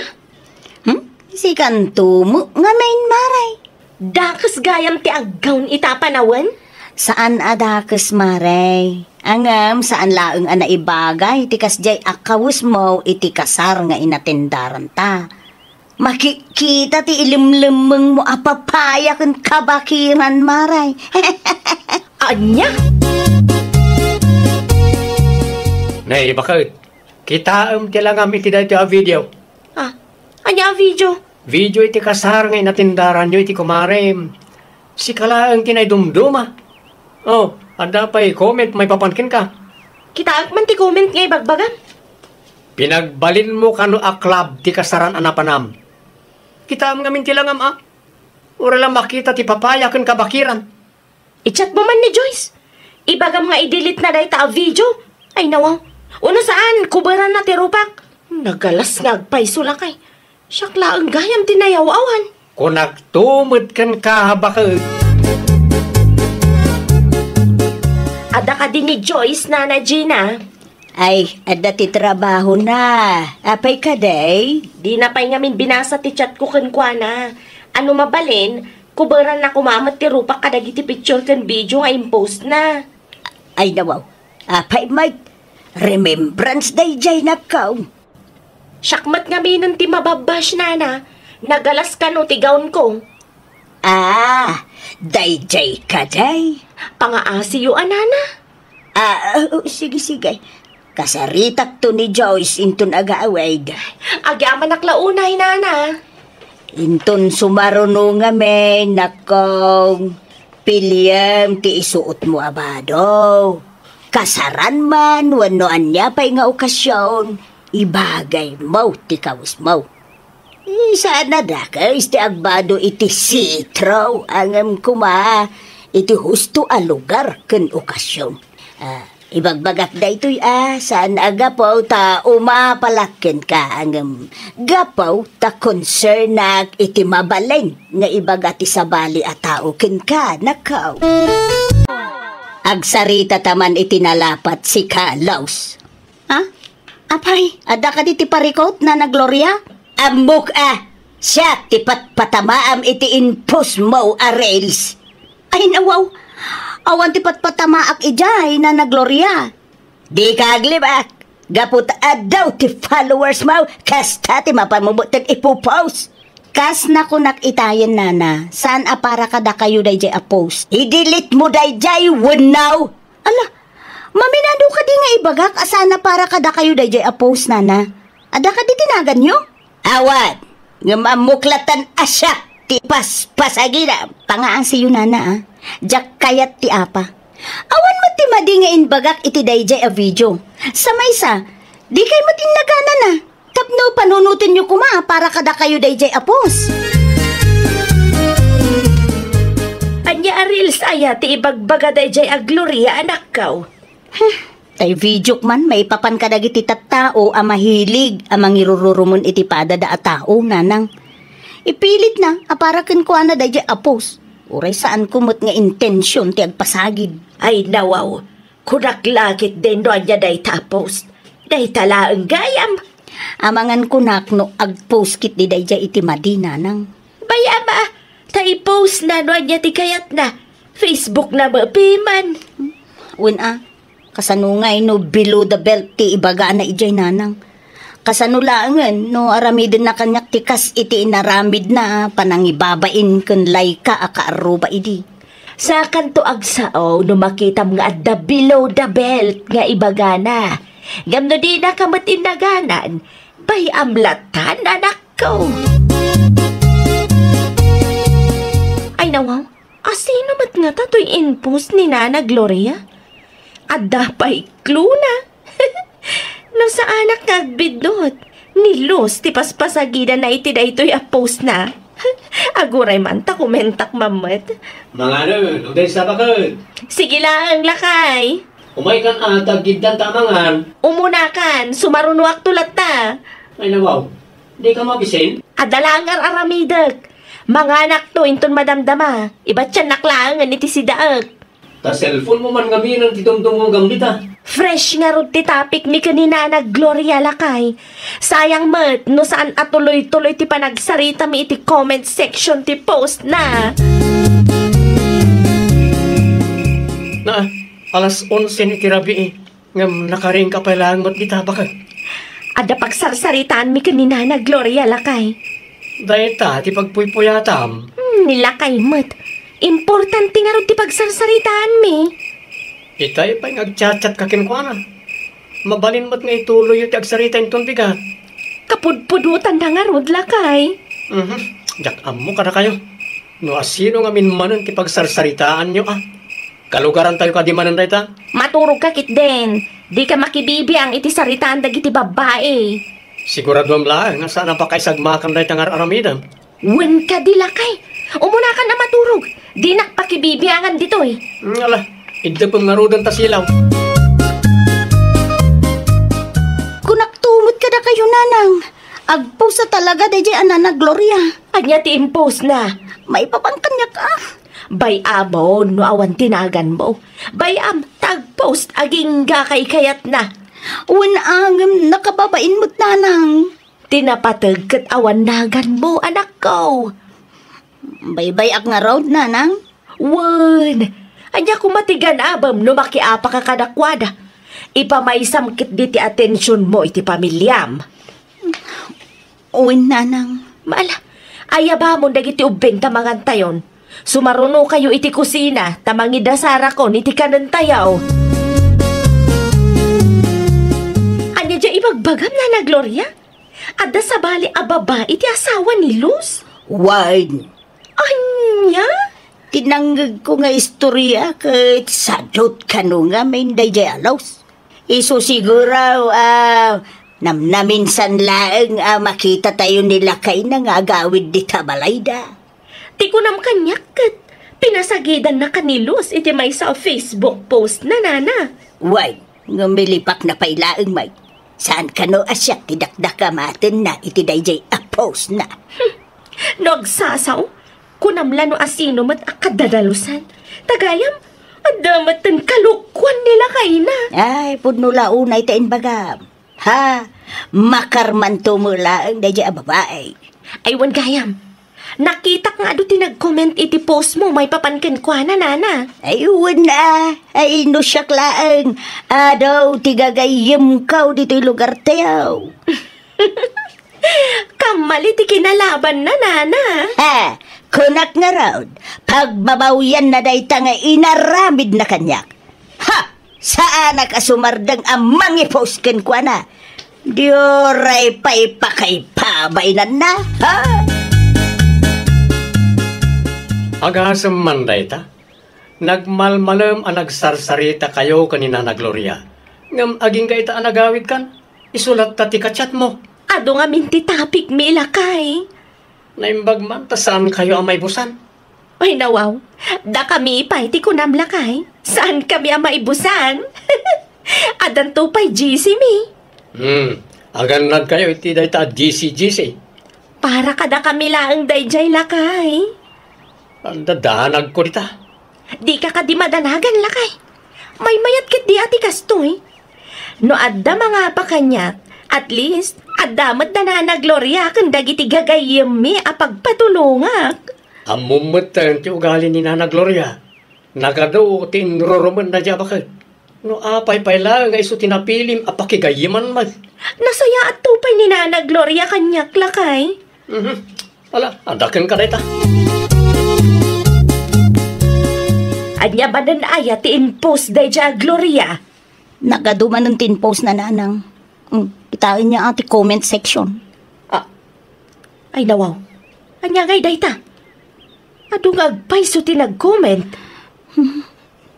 Hmm? Sikanto met ngamin, Mare. Dakes gayam ti aggawn ita a panawen? Saan a dakes, Mare. Ngem saan laeng a naibagay ti kasdiay a kawesmo iti kasar nga inatendaranta. Makikita ti ilemlemmengmo a papaya ken kabakiran, Mare. Ania? Nay, baket. Kitaem ti langam iti daytoy a video. Ah, ania a video? Video iti kasar nga inatendaranyo iti kumarem. Sika laeng ti naidumduma. Oh, adda pay comment maipapan kenka. Kitaek man ti comment nga ibagbagam. Pinagbalinmo kano a club ti kasaran a napanam. Kitaem ngamin ti langam, a. Uray la makita ti papaya ken kabakiran. I-chat mo man ni Joyce. Ibagam nga i-delete na dayta a video. Ay, nawaw. Uno saan, kuberan na ti rupak. Nagalas nga agpayso lakay. Siak laeng gayam ti nayaw-awan. Kunakto met kenka, baket. Adda kadi ni Joyce, Nana Gina? Ay, adda ti trabahona. Apay kadi? Dina pay ngamin binasa ti chat ko kenkuana. Ano mabalin, kuberan na koma met ti rupak kadagiti picture ken video nga impostna. Ay, nawaw. Apay met, remembrance daydiay, nakaw. Siak met ngaminen ti mababbash, nana. Nagalas kano ti gown ko. Ah, daydiay kadi? Pangaasiyo a, nana. Ah, oh, sige, sige. Kasaritakto ni Joyce inton agawid. Agyamanak la unay, nana. Inton sumaruno ngamin, nakong, piliem ti isuotmo a bado. kasaran man wenno ania pay nga okasion, ibagaymo ti kawesmo. Eh, saan a dakes ti agbado iti sitro, ngem koma iti husto a lugar ken okasion. Ah, ibagbagak daytoy a saan a gapu ta umapalak kenka, ngem gapu ta konsernak iti mabalin nga ibaga ti sabali a tao kenka, nakaw. Agsarita ta man iti nalapat, sika, Laus. Ha? Apay, adda kadi ti parikut, Nana Gloria? Ammok a, siak ti patpatamaam iti in-post mo a reels. Ay, nawaw. Awan ti patpatamaak idiay, Nana Gloria. Dika aglibak. Gapu ta addaw ti followers mo, kasta ti mapan mo met ipopost. Kas nakunak itayen, Nana, saan a para kadakayo daydiay a post. I-delete mo daydiay wenno? Ala, maminado kadi nga ibagak a saan a para kadakayo daydiay a post, Nana? Adda kadi ti naganyo? Awan, ngem ammok lattan a siak ti paspasagidam. Pangaasiyo, Nana, a. Diak kayat ti apa. Awan met ti madi nga imbagak iti daydiay a video. Sa maysa, dikay met innaganana. Tapno panunotenyo koma para kadakayo daydiay a post. Ania a reels aya ti ibagbaga daydiay a Gloria, anakko? Hmm, tay videok man maipapan kadagiti tattao a mahilig a mangirururumon iti padada a tao, Nanang. Ipilitna a para kenkuana daydiay a post. Uray saanko met nga intension ti agpasagid. Ay, nawaw. Kunak la ketdin no ania dayta a post. Dayta laeng gayam. Amangan kunak no agpost ketdi daydiay iti madi, Nanang. Bay-am a, ta i-postna no ania ti kayatna. Facebookna met piman. Wen a, kasano ngay no below the belt ti ibagana idiay, Nanang? Kasano laengen no aramidenna kaniak ti kas iti inaramidna a panangibabain ken layka a kaarruba idi? Sakanto agsao no makitam nga adda below the belt nga ibagana. Ngem no dinaka met innaganan, bay-am lattan, anakko. Ay, nawaw, asino met ngata toy in-post ni Nana Gloria? Adda pay clue na. No saanak nga agbidnut, ni Luz ti paspasagidana iti daytoy a postna. Aguray man ta kumentak mammet. Manganen, uday sa baket. Sige laeng, lakay. Umaykan a, ta aggiddanta a mangan. Umunakan, sumarunoakto latta. Ay, nawaw. Dika mabisin? Adda laeng ar-aramidek. Manganakto inton madamdama. Ibatiannak laengen iti sidaek. Ta cellphone mo man ngamin ti dumdumngam dita. Fresh ngarud ti topic mi ken ni Nana Gloria, lakay. Sayang met no saan a tuloy-tuloy ti panagsaritami iti comment section ti postna. Na, alas onse ni ti rabii, ngem nakariingka pay laeng met dita, baket. Adda pagsarsaritaanmi ken ni Nana Gloria, lakay. Dayta ti pagpuypuyatam. Hmm, ni lakay met. Importante ngarud ti pagsarsaritaanmi. Itay pay nga agchatchatka kenkuana. Mabalin met nga ituloyyo ti agsarita inton bigat. Kapudpudotanna ngarud, lakay. Mhm. Diak ammo kadakayo no asino ngamin manen ti pagsarsaritaanyo, a. Kalugarantayo kadi manen dayta? Maturogka ketdin. Dika makibibiang iti saritaan dagiti babbai. Siguraduam laeng nga saan a pakaisagmakan dayta nga ar-aramidem. Wen kadi, lakay. Umunakan a maturog. Dinak pakibibiangan ditoy. Mm, ala, iddepem ngaruden ta silaw. Kunakto met kadakayo, Nanang. Agpost a talaga daydiay a Nana Gloria. Ania ti impostna? Maipapan kaniak a. Bay-amon no awan ti naganmo. Bay-am ta agpost agingga kaykayatna. Wen a, ngem nakababain met, Nanang. Ti napateg ket awan naganmo, anakko. Baybay-ak ngarud, Nanang. Wen, ania koma ti gan-abem no makiapaka kadakuada? Ipamaysam ketdi ti atensionmo iti pamiliam. Wen, Nanang. Ala, ayabamon dagiti ubbing ta mangantayon. Sumarunokayo iti kusina ta mangidasarakon iti kanentayo. Ania diay ibagbagam, Nana Gloria? Adda sabali a babai ti asawa ni Luz? Wen. Ania? Ti nangngegko nga istorya ket sadut kano ngamin daydiay a lost. Isu siguro a namnaminsan laeng a makitatayo ni lakayna nga agawid dita balayda. Ti kunam kaniak ket pinasagidanna ka ni Luz iti maysa a Facebook post na, nana. Wen, ngem milipakna pay laeng, May. Saan kano a siak ti dakdakamatenna iti daydiay a post na? No agsasaw, kunam la no asino met a kadadalusan. Ta gayam, adda metten kalokuan ni lakayna. Ay, pudno la unay ta imbagam. Ha? Makarmanto met laeng daydiay a babai. Ay, wen gayam. Nakitak nga adu ti nag-comment iti post mo maipapan kenkuana, nana. Ay, wen a. Ay, no siak laeng. Adu ti gagayyemko ditoy lugar tayo. Kammali ti kinalabanna, nana. Ha? Kunak ngarud, pagbabawianna dayta nga inaramidna kaniak. Ha! Saanak a sumardeng a mangi-post kenkuana. Di uray pay pakaipabainanna, ha? Agasem man dayta. Nagmalmalem a nagsarsarita kayo ken ni Nana Gloria. Ngem agingga ita a nagawid kan, isu latta ti ka-chat mo. Adu ngamin ti topic mi, lakay. Naimbag man ta saan kayo a maibusan. Ay, nawaw. Dakami pay ti kunam, lakay. Saan kami a maibusan? Addanto pay G C mi. Hmm. Agannad kayo iti dayta a G C G C. Para kadakami laeng daydiay, lakay. Adda danagko dita. Dika kadi madanagan, lakay. Maymayat ketdi a ti kastoy. No adda mangapa kaniak, at least, adda met da Nana Gloria ken dagiti gagayyemmi a pagpatulongak. Ammom metten ti ugali ni Nana Gloria. Nagadu ti inrurumenna diay a baket. No apay pay laeng nga isu ti napilim a pakigayyeman met. Nasayaatto pay ni Nana Gloria kaniak, lakay. Mhm. Ala, adda kenka dayta. Ania manen aya ti in-post daydiay a Gloria? Nagadu manen ti in-post na, nanang. Mm, kitaenyo a ti comment section. Ah. Ay, nawaw. Ania ngay dayta? Adu nga agpayso ti nag-comment. Hmm,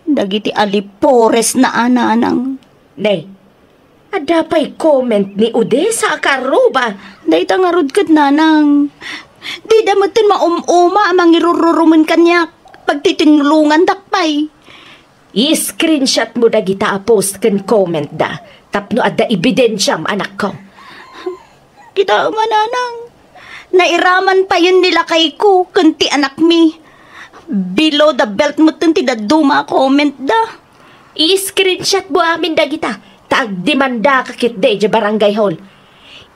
dagiti alipores na a, nanang. Nay, adda pay comment ni Odessa a kaarruba. Dayta ngarud ket, nanang. Dida metten maum-uma a mangirururumen kaniak. Pagtitinulongandak pay. I-screenshot mo dagita a post ken comment da tapno adda ebidensiam, anakko. Kitaem a, nanang. Nairaman payen ni lakayko ken ti anakmi. Below the belt metten ti dadduma a comment da. I-screenshot mo amin dagita, ta agdemandaka ketdi idiay barangay hall.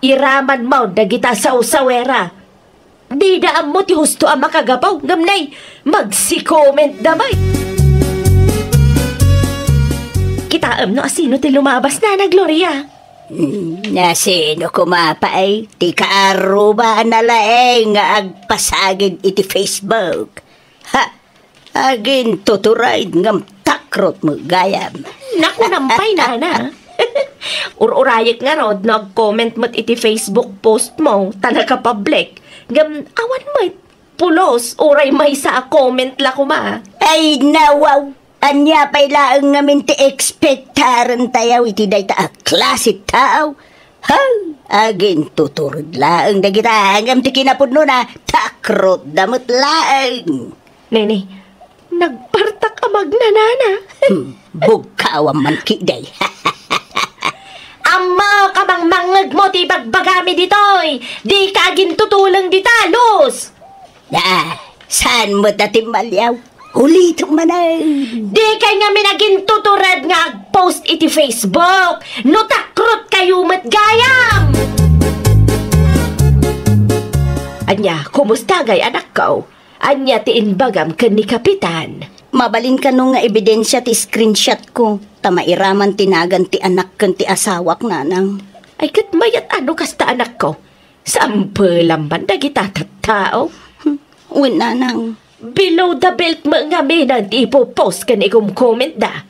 Iraman mo dagita a sawsawera. Dida ammo ti husto a makagapu, ngem nay, magsi-comment da met. Kitaem no asino ti lumabas, Nana Gloria. Hmm, nasino koma pay ti kaarruba a nalaeng nga agpasagid iti Facebook? Ha! Agintutured ngem takrot met gayam. Nakunam pay, nana. Ur-urayek ngarud no ag-comment met iti Facebook post mo ta nakapublic. Ngem awan met, pulos, uray maysa a comment la koma. Ay, nawaw! Ania pay laeng ngamin ti expectaren tayo iti dayta a klase tao? Ha? Agintutured laeng dagita ngem ti kinapudnona, takrot da met laeng. Nene, nagpartak a magnanana. Hmm, bugkawam man ketdi. Ammok a mangmangngeg mo ti ibagbagami ditoy. Dika agintutuleng dita, Luz. Ah, saan met a timmaliaw? Ulitek manen. Dikay ngamin agintutured nga ag-post iti Facebook. No takrot kayo met gayam. Ania, kumusta ngay, anakko? Ania ti imbagam ken ni Kapitan? Mabalin kano nga ebidensia ti screenshot ko, ta mairaman ti nagan ti anak ken ti asawak, nanang. Ay, ket mayat a no kasta, anakko. Sampelam man dagita tattao. Hmm, wen, nanang. Below the belt met ngamin ti ipopost ken ikomcomment da.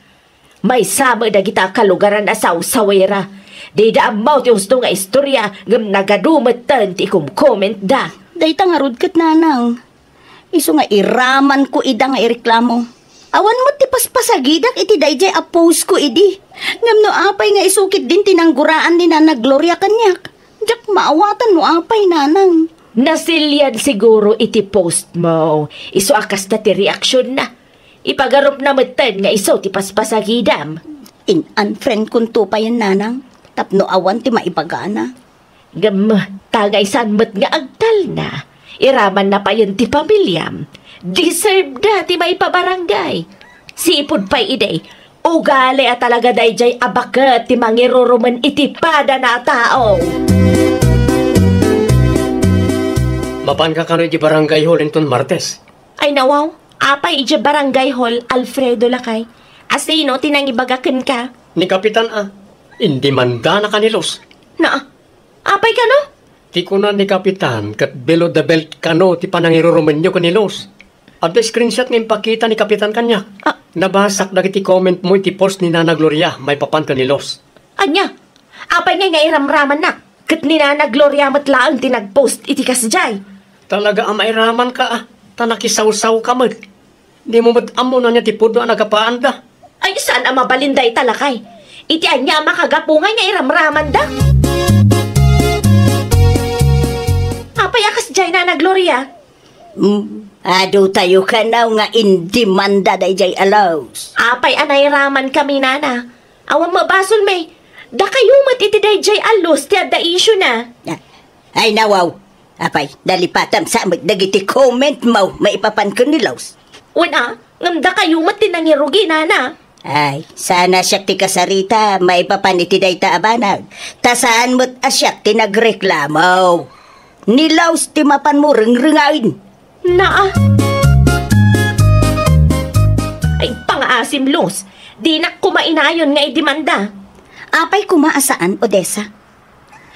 Maysa met dagita kalugaran a sawsawera. Dida ammo ti husto nga istorya, ngem nagadu metten ti ikomcomment da. Dayta ngarud ket, nanang. Isu nga iramanko ida nga ireklamo. Awan met ti paspasagidak iti daydiay a post ko idi. Ngem no apay nga isu ketdin ti nangguraan ni Nana Gloria kaniak, diak maawatan no apay, nanang. Nasilian siguro iti post mo. Isu a kasta ti reaksion na. Ipagarupna metten nga isu ti paspasagidam. In-unfriend konto payen, nanang, tapno awan ti maibagana. Ngem, ta nga isan met nga agtalna, iramanna payen ti pamiliam. Deserve da ti maipabarangay. Sipud pay idi, ugali a talaga daydiay a baket ti mangirurumen iti padana a tao. Mapanka kano iti barangay hall inton Martes? Ay, nawaw. Apay iti barangay hall, Alfredo, lakay? A sino ti nangibaga kenka? Ni Kapitan a. Indimandanaka ni Luz. Na, apay kano? Ti kuna ni Kapitan, ket below the belt kano ti panangirurumenyo ken ni Luz. Adda screenshot nga impakita ni Kapitan kaniak. Ah. Nabasak dagiti comment mo iti post ni Nana Gloria maipapan ken ni Luz. Ania? Apay ngay nga iramramannak? Ket ni Nana Gloria met laeng ti nag-post iti kasdiay. Talaga a mairamanka, a, ta nakisawsawka met. Dimo met ammo no ania ti pudno a nagapaanda. Ay, saan a mabalin dayta, lakay? Iti ania a makagapu ngay nga iramramanda? Apay a kasdiay, Nana Gloria? Mm, adu tayo kanaw nga indimanda daydiay a Luz. Apay a nairaman kami, nana? Awan mabasolmi. Dakayo met iti daydiay a Luz ti adda issue na. Ah, ay, nawaw. Apay, nalipatam sa met dagiti comment mo maipapan ken ni Luz. Wen a, ngem dakayo met ti nangirugi, nana. Ay, saan a siak ti kasarita maipapan iti dayta a banag. Ta saan met a siak ti nagreklamo. Ni Luz ti mapanmo rengrengaen. Naa. Ay, pangaasim, Luz. Dinak koma inayon nga idimanda. Apay koma a saan, Odessa?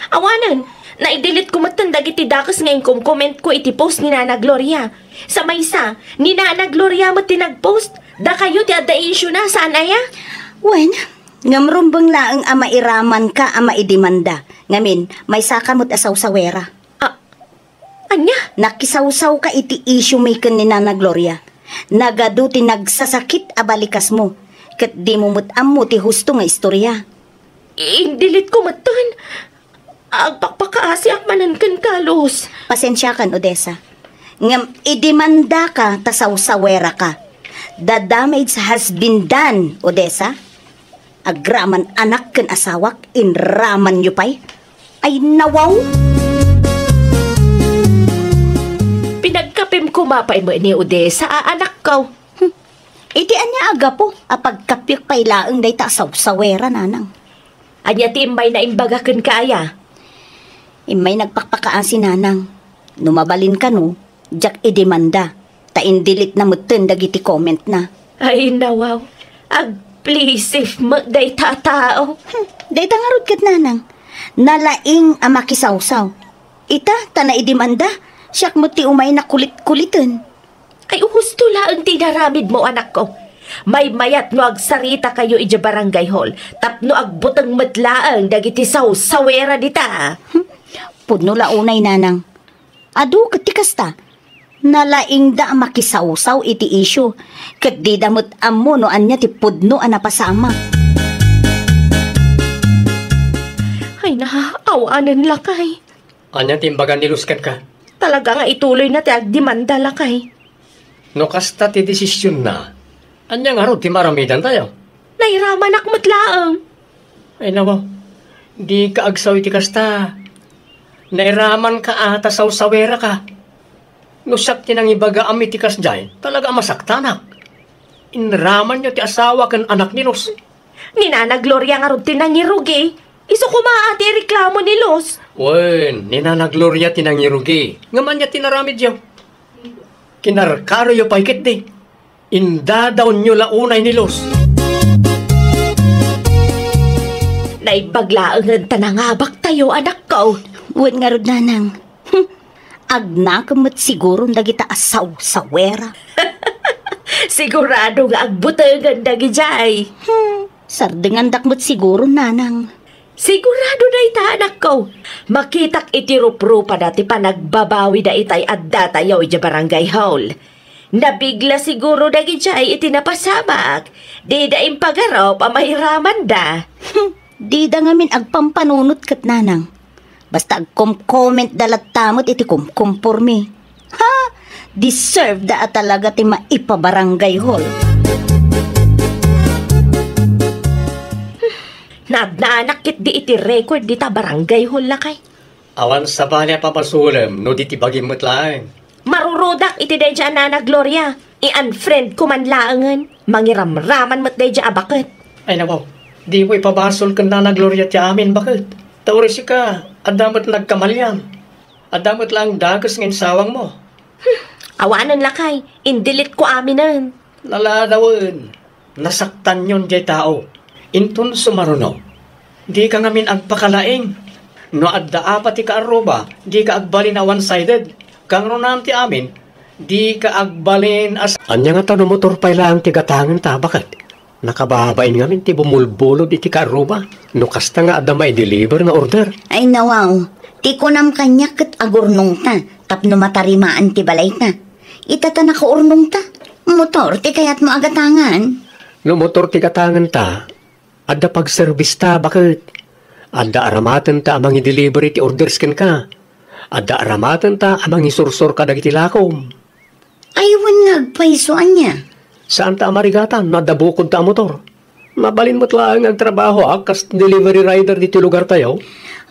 Awanen, naidelete ko metten dagiti dakes nga inkomkomentko iti post ni Nana Gloria. Sa maysa, ni Nana Gloria met ti nagpost. Dakayo ti adda issue na, saan aya? Wen, ngem rumbeng laeng a mairamanka a maidimanda. Ngamin, maysaka met a sawsawera. Ah, ania? Nakisawsawka iti issue mi ken ni Nana Gloria. Nagadu ti nagsasakit a balikasmo, ket dimo met ammo ti husto nga istorya. Indelete ko metten. Agpakpakaasiak manen kenka, Luz. Pasensiakan, Odessa. Ngem idimandaka ta sawsaweraka. The damage has been done, Odessa. Agraman anak ken asawak, inramanyo pay. Ay, nawaw! Pinagkapim koma pay met ni Odessa a anakko. Hmm. Iti ania a gapu a pagkapiek pay laeng dayta a sawsawera, nanang? Ania ti immay na imbaga kenka aya? Immay nagpakpakaasi, nanang. No mabalin kano, diak idimanda, ta indelete na metten dagiti comment na. Ay, nawaw. Agplisif met dayta a tao. Hmm, dayta ngarud ket, nanang. Nalaing a makisawsaw. Ita, ta naidimanda, siak met ti umay nakulit-kuliten. Ay, husto laeng ti inaramidmo, anakko. Maymayat no agsaritakayo idiay barangay hall, tapno agbuteng met laeng dagiti sawsawera dita. Hmm. Pudno la unay, nanang. Adu ket ti kasta. Nalaingda a makisawsaw iti issue, ket dida met ammo no ania ti pudno a napasamak. Ay, naawanen, lakay. Ania ti imbaga ni Luz kenka? Talaga nga ituloyna ti agdemanda, lakay. No kasta ti desisionna, ania ngarud ti maaramidantayo? Nairamanak met laeng. Ay, nawaw. Dika agsaw iti kasta. Nairamanka a ta sawsaweraka. No siak ti nangibagaam iti kasdiay, talaga a masaktanak. Inramanyo ti asawa ken anak ni Luz. Ni Nana Gloria ngarud ti nangirugi. Isu koma a ti reklamo ni Luz. Wen, ni Nana Gloria ti nangirugi. Ngem ania ti naramidyo? Kinarkaroyo pay ketdi. Indadawnyo la unay ni Luz. Naimbag laengen ta nangabaktayo, anakko. Wen ngarud, nanang. Hmm. Agnakem met siguron dagita a sawsawera. Sigurado nga agbutengen dagidiay. Hmm. Sardengandak met siguro, nanang. Sigurado dayta, anakko. Makitak iti ruprupada ti panagbabawida itay addatayo idiay barangay hall. Nabigla siguro dagidiay iti napasamak. Dida impagarup a mairamanda. Hmm, dida ngamin agpampanunot ket nanang. Basta agkom-comment da latta met iti kumkumpormi. Ha? Deserve da a talaga ti maipabarangay hall. Naadnaanak ketdi iti record dita barangay hall, lakay. Awan sabali a pabasolem no di ti bagim met laeng. Marurudak iti daydiay a Nana Gloria. I-unfriend ko man laengen. Mangiramraman met daydiay a baket. Ay, nawaw. Dimo ipabasol ken Nana Gloria ti amin, baket. Ta uray sika, adda met nagkamaliam. Adda met laeng dakes nga insawangmo. Hmm, awanen, lakay. Indelete ko aminen. Naladawen. Nasaktanyon diay tao. Inton sumaruno, dika ngamin agpakalaing. No adda apat ti kaarruba, dika agbalin a one-sided. Kangrunaan ti amin, dika agbalin a s-, Ania ngata no motor pay laeng ti gatangenta, baket? Nakababain ngamin ti bumulbulod iti kaarruba. No kasta nga adda maideliver nga order. Ay, nawaw. Ti kunam kaniak ket agurnongta tapno matarimaan ti balayta. Ita ta nakaurnongta. Motor ti kayatmo a gatangan? No motor ti gatangenta, adda pagservista, baket. Adda aramatenta a mangideliver iti orders kenka. Adda aramatenta a mangisursor kadagiti lakom. Ay, wen nga agpayso, ania? Saanta a marigatan no adda bukodta a motor. Mabalin met laeng nga agtrabahoak kas delivery rider ditoy lugartayo.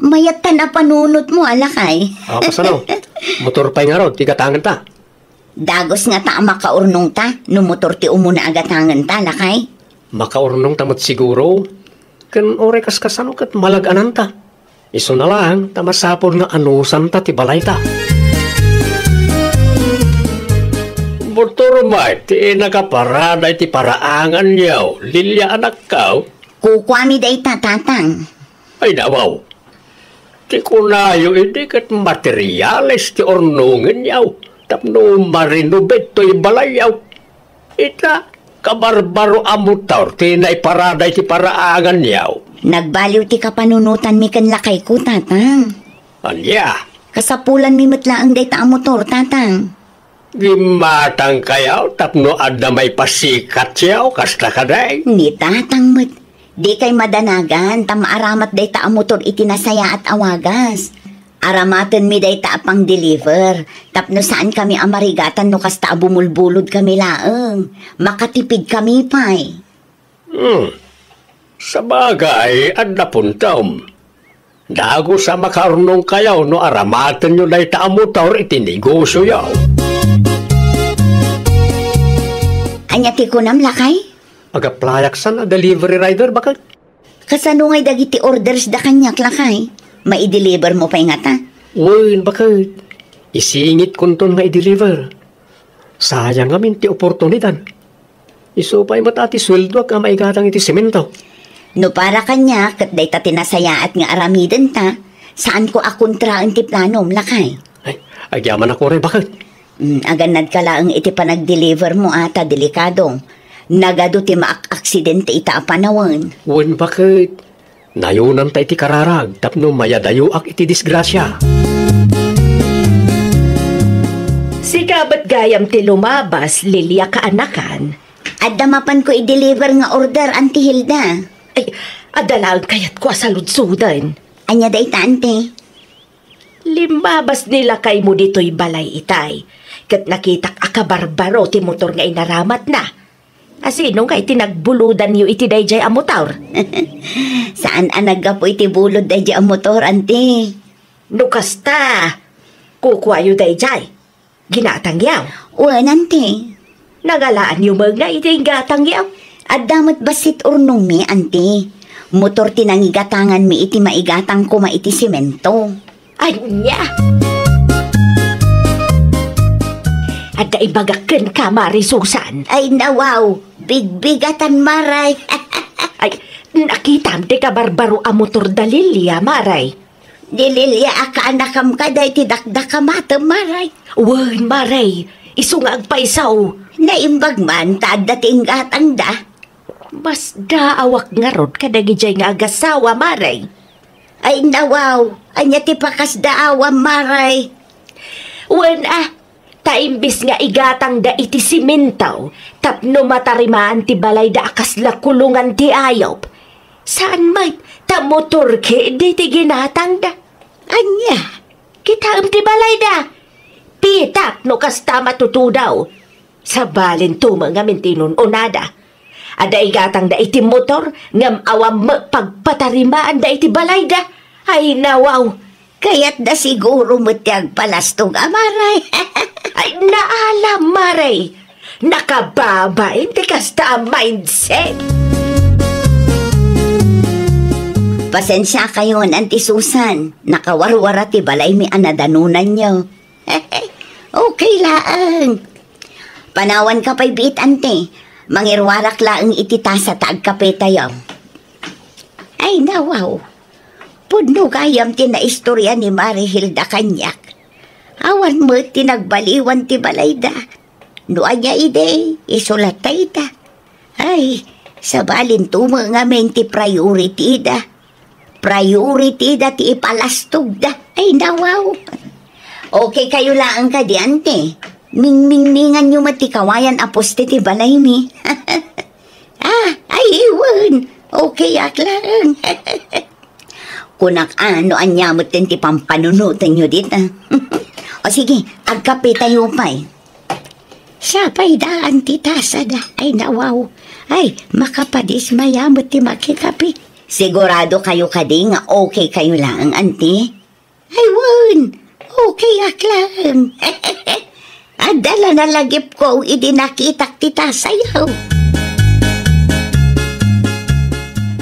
Mayat ta napanunotmo, a lakay. Ah, kasano? Motor pay ngarud ti gatangenta. Dagus ngata a makaurnongta no motor ti umuna a gatangenta, lakay? Makaurnongta met siguro. Ken uray kaskasano ket malag-ananta. Isuna laeng ta masapul nga anusanta ti balayta. Motor met ti nakaparada iti paraanganyo, Lilia, anakko. Kukuami dayta, tatang. Ay, nawaw. Ti kunayo idi ket materiales ti urnongenyo tapno ma-renovate toy balayyo. Ita, kabarbaro a motor ti naiparada iti paraanganyo. Nagbaliw ti kapanunotanmi ken lakayko, tatang. Ania? Kasapulanmi met laeng dayta a motor, tatang. Gimmatangkayo tapno adda maipasikatyo, kasta kadi? Ni tatang met, dikay madanagan ta maaramat dayta a motor iti nasayaat a wagas. Aramatenmi dayta a pangdeliver tapno saankami a marigatan no kasta a bumulbulodkami laeng. Makatipidkami pay. Hmm. Sabagay, adda puntom. Dagus a makaurnongkayo no aramatenyo dayta a motor iti negosioyo. Ania ti kunam, lakay? Agaplayak san a delivery rider, baket. Kasano ngay dagiti orders da kaniak, lakay? Maideliver mo pay ngata? Wen, baket. Isingit kunton nga i-deliver. Sayang ngamin ti oportunidad. Isu pay met a ti sueldoak a maigatang iti semento. No para kaniak ket dayta ti nasayaat nga aramidenta, saanko a kontraen ti planom, lakay. Ay, agyamanak uray, baket. Mm, agannadka laeng iti panagdeliver mo a ta delikado. Nagadu ti maak-aksidente ita a panawen. Wen, baket. Nayonanta iti kararag tapno mayadayoak iti disgrasia. Sika met gayam ti lumabas, Lilia, kaanakan. Adda mapanko i-deliver nga order, Auntie Hilda. Ay, adda laeng kayatko a saludsoden. Ania dayta, Auntie? Limmabas ni lakaymo ditoy balay itay, ket nakitak a kabarbaro ti motor nga inaramatna. A sino ngay ti nagbulodanyo iti daydiay a motor? Saan a naggapu iti bulod daydiay a motor, anti. No kasta, kukuayo daydiay. Ginatangyo? Wen, anti. Nangalaanyo met nga iti gatangyo? Adda met bassit urnongmi, anti. Motor ti nangigatanganmi iti maigatang koma iti semento. Ania? Adda ibagak kenka, Mari Susan. Ay, nawaw. Bigbigatan, Maray. Ay, nakitam ti kabarbaro a motor da Lilia, Maray. Ni Lilia a kaanakam kada iti dakdakamatem, Maray. Wen, Maray. Isu nga agpayso. Naimbag man ta adda ti inggatangda. Masdaawak ngarud kadagidiay nga agasawa, Maray. Ay, nawaw, ania ti pakasdaawam, Mare? Wen a, ta imbes nga igatangda iti siminto tapno matarimaan ti balayda a kasla kulongan ti ayup, saan met ta motor ketdi ti ginatangda. Ania? Kitaem ti balayda. Pitak no kasta matutudaw. Sabalinto met ngamin ti inun-unada. Adda igatangda iti motor, ngem awan met pagpatarimaanda iti balayda. Ay, nawaw! Kayatda siguro met ti agpalastog a, Mare. Ay, naalam, Mare. Nakababain ti kasta a mindset. Pasensiakayon, Auntie Susan. Nakawarwara ti balaymi a nadanonanyo. Okay laeng. Panawanka pay biit, Auntie. Mangiruarak laeng iti tasa ta agkapetayo. Ay, nawaw. Pudno gayam ti naistorya ni Mare Hilda kaniak. Awan met ti nagbaliwan ti balayda. No ania idi, isu latta ita. Ay, sabalinto met ngamin ti priority da. Priority da ti ipalastogda. Ay, nawaw. Okay kayo laeng kadi, Auntie. Mingmingminganyo met ti kawayan a poste ti balaymi. Ah, ay, wen. Okay ak laeng. Kunak, ah, no ania met ti pampanunotenyo dita. O sige, agkapetayo pay. Sapay daan ti tasada. Ay, nawaw. Ay, makapadismaya met ti makikape. Sigurado kayo kadi nga okay kayo laeng, Auntie? Ay, wen. Okay ak laeng. Adda la nalagipko idi nakitak ti tasayo.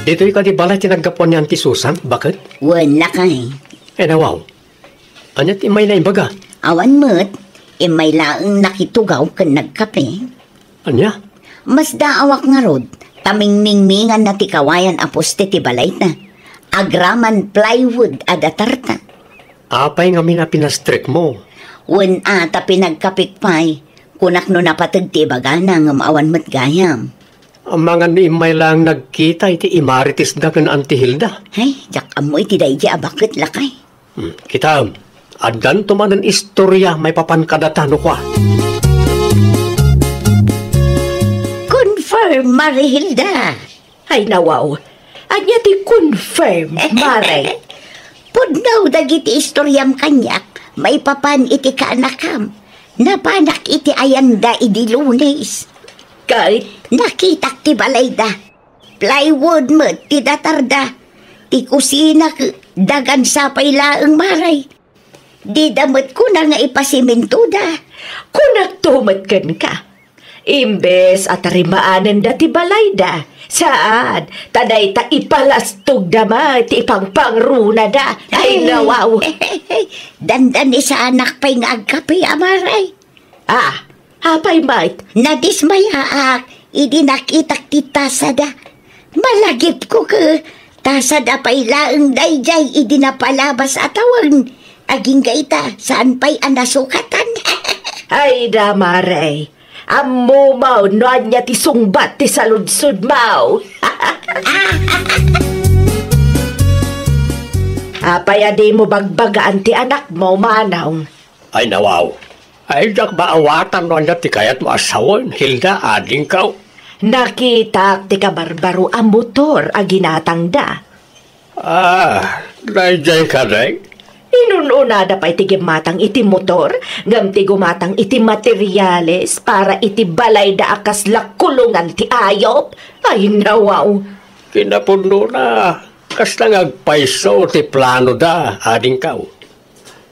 Ditoy kadi balay ti naggapuan ni Auntie Susan, baket? Wen, lakay. Ay, nawaw. Ania ti immay na imbaga? Awan met, immay laeng nakitugaw ken nagkape. Ania? Masdaawak ngarud, ta mingmingminganna ti kawayan a poste ti balayna. Agraman plywood a datarta. Apay ngamin a pinastrekmo? Wen a, ta pinagkapek pay. Kunak no napateg ti ibagana ngem awan met gayam. Amangan no immay laeng nagkita iti imarites da ken Auntie Hilda. Ay, diak ammo iti daydi a baket, lakay. Hmm, kitaem, addanto manen istorya maipapan kadata no kua. Confirm, Mare Hilda. Ay, nawaw. Ania ti confirm, Mare? Pudno dagiti istoryam kaniak maipapan iti kaanakam. Napanak iti ayanda idi Lunes. Ket? Nakitak ti balayda. Plywood met ti datarda. Ti kusina ket dagan sapay laeng, Mare. Dida met kuna nga ipasimintoda. Kunakto met kenka. Imbes a tarimaanenda ti balayda, saan, ta dayta ipalastogda met ti ipangpangrunada. Ay, nawaw. Dandanisanak pay nga agkape, Mare. Ah, apay met? Nadismayaak idi nakitak ti tasada. Malagipko ket tasada pay laeng daydiay idi napalabas a tawen. Agingga ita, saan pay a nasukatan. Ay da, Mare. Ammom no ania ti sungbat ti saludsodmo. Apay a dimo bagbagaan ti anakmo, manong? Ay, nawaw. Ay, diak maawatan no ania ti kayatmo a sawen, Hilda, adingko. Nakitak ti kabarbaro a motor a ginatangda. Ah, daydiay kadi? Inun-unada pay ti gimmatang iti motor, ngem ti gumatang iti materiales para iti balayda a kasla kulongan ti ayup. Ay, nawaw. Kinapudnona, kasta nga agpayso ti planoda, adingko.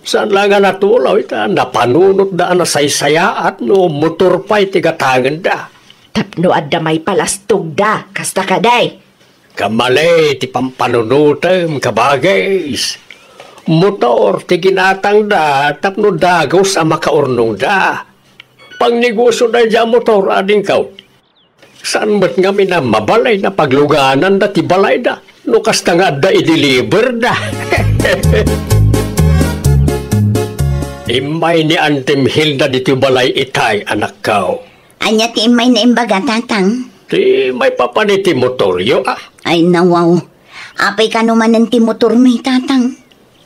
Saan la nga natulaw ita, napanunotda a nasaysayaat no motor pay ti gatangenda. Tapno adda maipalastogda, kasta kadi? Kamali ti pampanunotem, kabagis. Motor ti ginatangda tapno dagus a makaurnongda. Pangnegosio daydiay a motor, adingko. Saan met ngamin a mabalin a paglugananda ti balayda no kasta nga adda i-deliverda. Immay ni Antim Hilda ditoy balay itay, anakko. Ania ti immay na imbaga, Tatang? Ti maipapan iti motoryo, a. Ay, nawaw. Apay kano manen ti motormi, Tatang?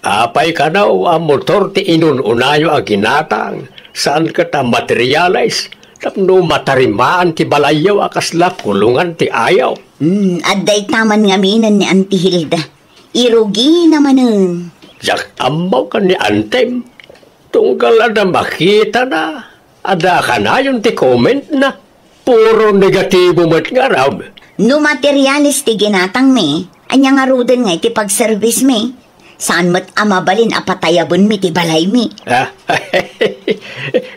Apay kano a motor ti inun-unayo a ginatang, saan ket a materialis tapno matarimaan ti balayyo a kasla kulongan ti ayo? Hmm, adda itaman ngaminen ni Auntie Hilda. Irugina manen. Diak ammo ken ni Antem. Tunggal adda makitana, adda kanayon ti commentna. Puro negatibo met ngarud. No materialis ti ginatangmi, ania ngaruden nga iti pagservismi? Saan met a mabalin a patayabenmi ti balaymi. Ah,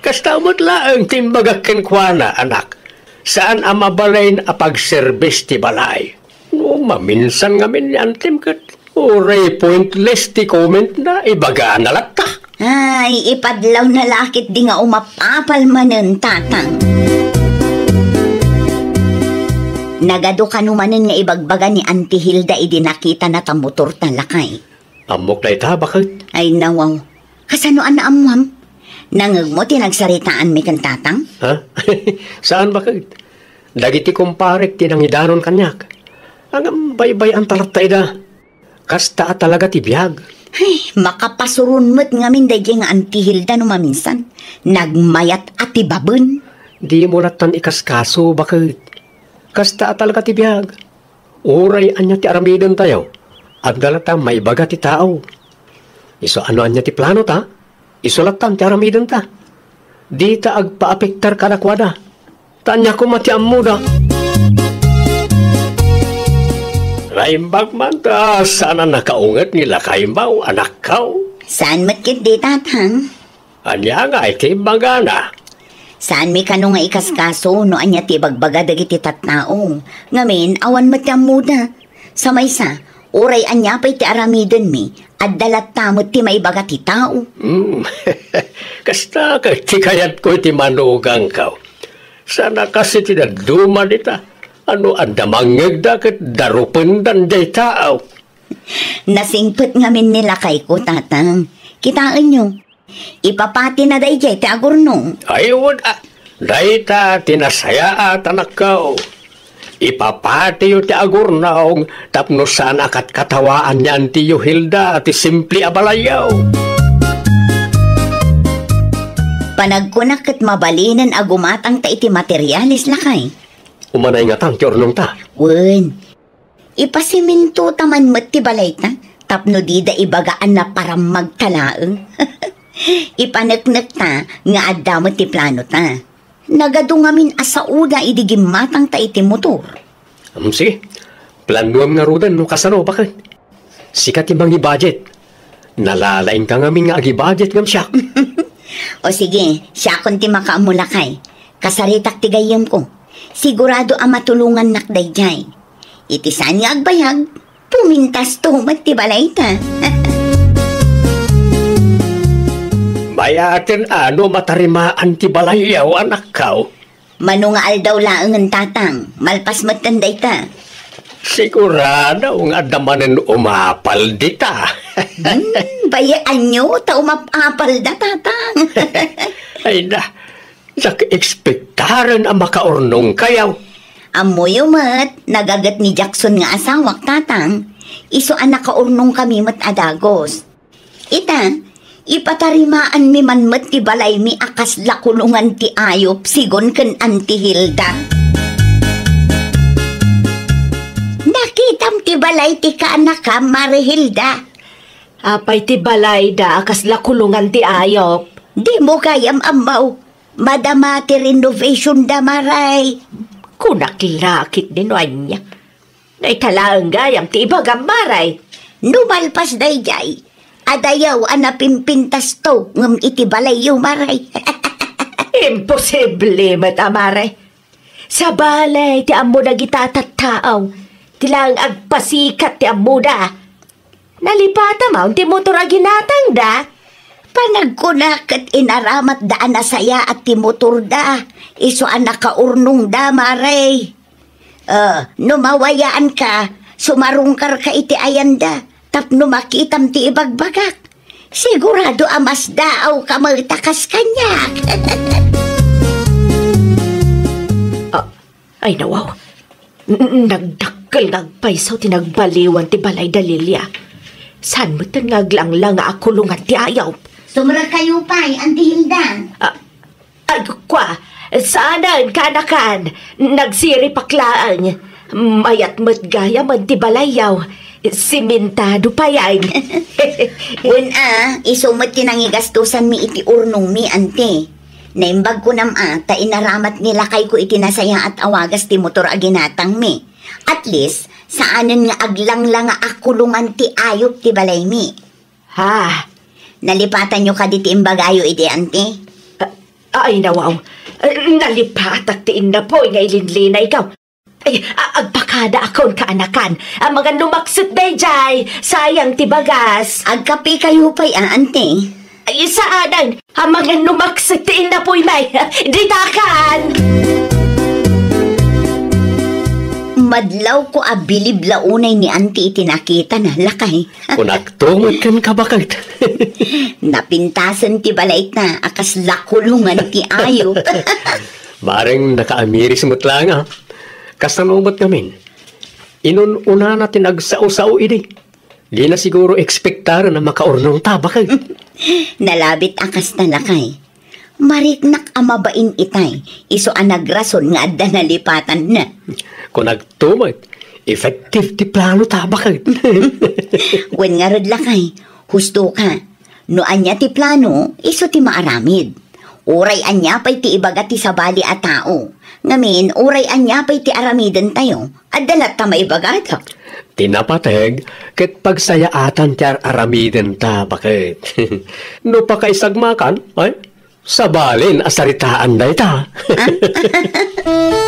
kasta met laeng ti imbagak kenkuana, anak. Saan a mabalin a pagservis ti balay. No maminsan ngamin ni Antem ket uray pointless ti commentna, ibagana latta. Ay, ipadlawna la ketdi nga umap-apal manen, Tatang. Nagadu kano manen nga ibagbaga ni Auntie Hilda idi nakitana ta motorta, lakay. Ammok dayta, baket. Ay, nawaw. Kasano a naammuam? Nangngegmo ti nagsaritaanmi ken Tatang? Ha? Saan, baket? Dagiti kumparek ti nangidanon kaniak. Ngem baybay-anta latta ida. Kasta a talaga ti biag. Ay, makapasuron met ngamin daydiay nga Auntie Hilda no maminsan. Nagmayat a ti baben. Dimo lattan ikaskaso, baket. Kasta a talaga ti biag. Uray ania ti aramidentayo, adda latta maibaga ti tao. Isu a no ania ti planota, isu lattan ti aramidenta. Dita agpaapektar kadakuada. Ta ania koma ti ammoda. Naimbag man ta saan a nakaunget ni lakaymo, anakko. Saan met ketdi, Tatang? Ania ngay ti imbagana? Saanmi kano nga ikaskaso no ania ti ibagbaga dagiti tattao. Ngamin, awan met ti ammoda. Sa maysa, uray ania pay ti aramidenmi, adda latta met ti maibaga ti tao. Hmm. Kasta ket ti kayatko iti manugangko. Saan a kas iti dadduma dita. No adda mangngegda ket darupendan diay tao. Nasingpet ngamin ni lakayko, Tatang. Kitaenyo, ipapatina daydiay ti agurnong. Ay, wen, a, dayta ti nasayaat, anakko. Ipapatiyo ti agurnong tapno saan a katkatawaan ni Antiyo Hilda ti simple a balayyo. Panagkunak ket mabalinen a gumatangta iti materialis, lakay. Umanay ngatan ti urnongta? Wen. Ipasimintota man met ti balayta tapno dida ibaga a naparammagta laeng. Ipaneknekta nga adda met ti planota. Nagadu ngamin a saoda idi gimmatangta iti motor. Hmm, sige. Planuem ngaruden no kasano, baket. Sika ti mangi-budget. Nalalaingka ngamin nga agi-budget ngem siak. O sige, siakon ti makaammo, lakay. Kasaritak ti gayyemko. Sigurado a matulongannak daydiay. Iti saan nga agbayag, pumintasto met ti balayta. Bayaten a no matarimaan ti balayyo, anakko. Mano nga aldaw laengen, Tatang, malpas metten dayta. Sigurado nga adda manen umapal dita. Hmm, bayaanyo ta umap-apalda, Tatang. Ay na, diak ekspektaren a makaurnongkayo. Ammoyo met, nagaget ni Jackson nga asawak, Tatang. Isu a nakaurnongkami met a dagus. Ita, ipatarimaanmi man met ti balaymi a kasla kulongan ti ayop, sigun ken Anti Hilda. Nakitam ti balay ti kaanakam, Mare Hilda? Apay ti balayda a kasla kulongan ti ayop? Dimo gayam ammo. Madama ti renovationda, Mare. Kunak la ketdi no ania. Dayta laeng gayam ti ibagam, Mare. No malpas daydiay, adayaw a napimpintasto ngem iti balayyo, Mare. Imposible met a, Mare. Sabali ti ammo dagita a tattao, ti laeng agpasikat ti ammoda. Nalipata man ti motor a ginatangda. Panagkuna ket inaramatda a nasayaat ti motorda, isu a nakaurnongda, Mare. Ah, no mawayaanka, sumarungkarka iti ayanda tapno makitam ti ibagbagak. Sigurado a masdaawka met a kas kaniak. Ah, ay, nawaw. N-, nagdakkel Dakkel nga agpayso ti nagbaliwan ti balay da Lilia. Saan met nga aglanglang nga akulongan ti ayup? Sumrekkayo pay, Auntie Hilda. Ah, ay, kua, saanen, kaanakan. Nagsiripak laeng. Mayat met gayam ti balayyo. Simentado pay ay. Wen a, isu met ti nangigastosanmi iti urnongmi, Auntie. Naimbag kunam a, ta inaramat ni lakayko iti nasayaat a wagas ti motor a ginatangmi. At least, saanen nga aglanglang nga akulongan ti ayup ti balaymi. Ha? Nalipatanyo kadi ti imbagayo idi, Auntie? Ah, ay, nawaw. Ah, nalipatak ti innapoy nga ilinlinayko. Ay, a-, agpakada akon, kaanakan. Amangan no makset daydiay. Sayang ti bagas. Agkapekayo pay a, Auntie? Ay, saanen. Amangan no makset ti innapoy, may. Ditakan! Madlawko a bilib la unay ni Auntie iti nakitana, lakay. Kunakto met kenka, baket. Napintasen ti balayta a kasla kulongan ti ayup. Bareng nakaamiris met laeng a. Kasano met ngamin? Inun-unana ti nagsao-sao idi. Dina siguro ekspektaren a makaurnongta, baket. Nalabit a kasta, lakay. Mariknak a mabain itay, isu a nagrason nga adda nalipatanna. Kunakto met, effective ti planota, baket. Wen ngarud, lakay, husto ka. No ania ti plano, isu ti maaramid. Uray ania pay ti ibaga ti sabali a tao. Ngamin, uray ania pay ti aramidentayo, adda latta maibagada. Ti napateg ket pagsayaatan ti ar-aramidenta, baket. No pakaisagmakan, ay, sabalin a saritaan dayta. Ah?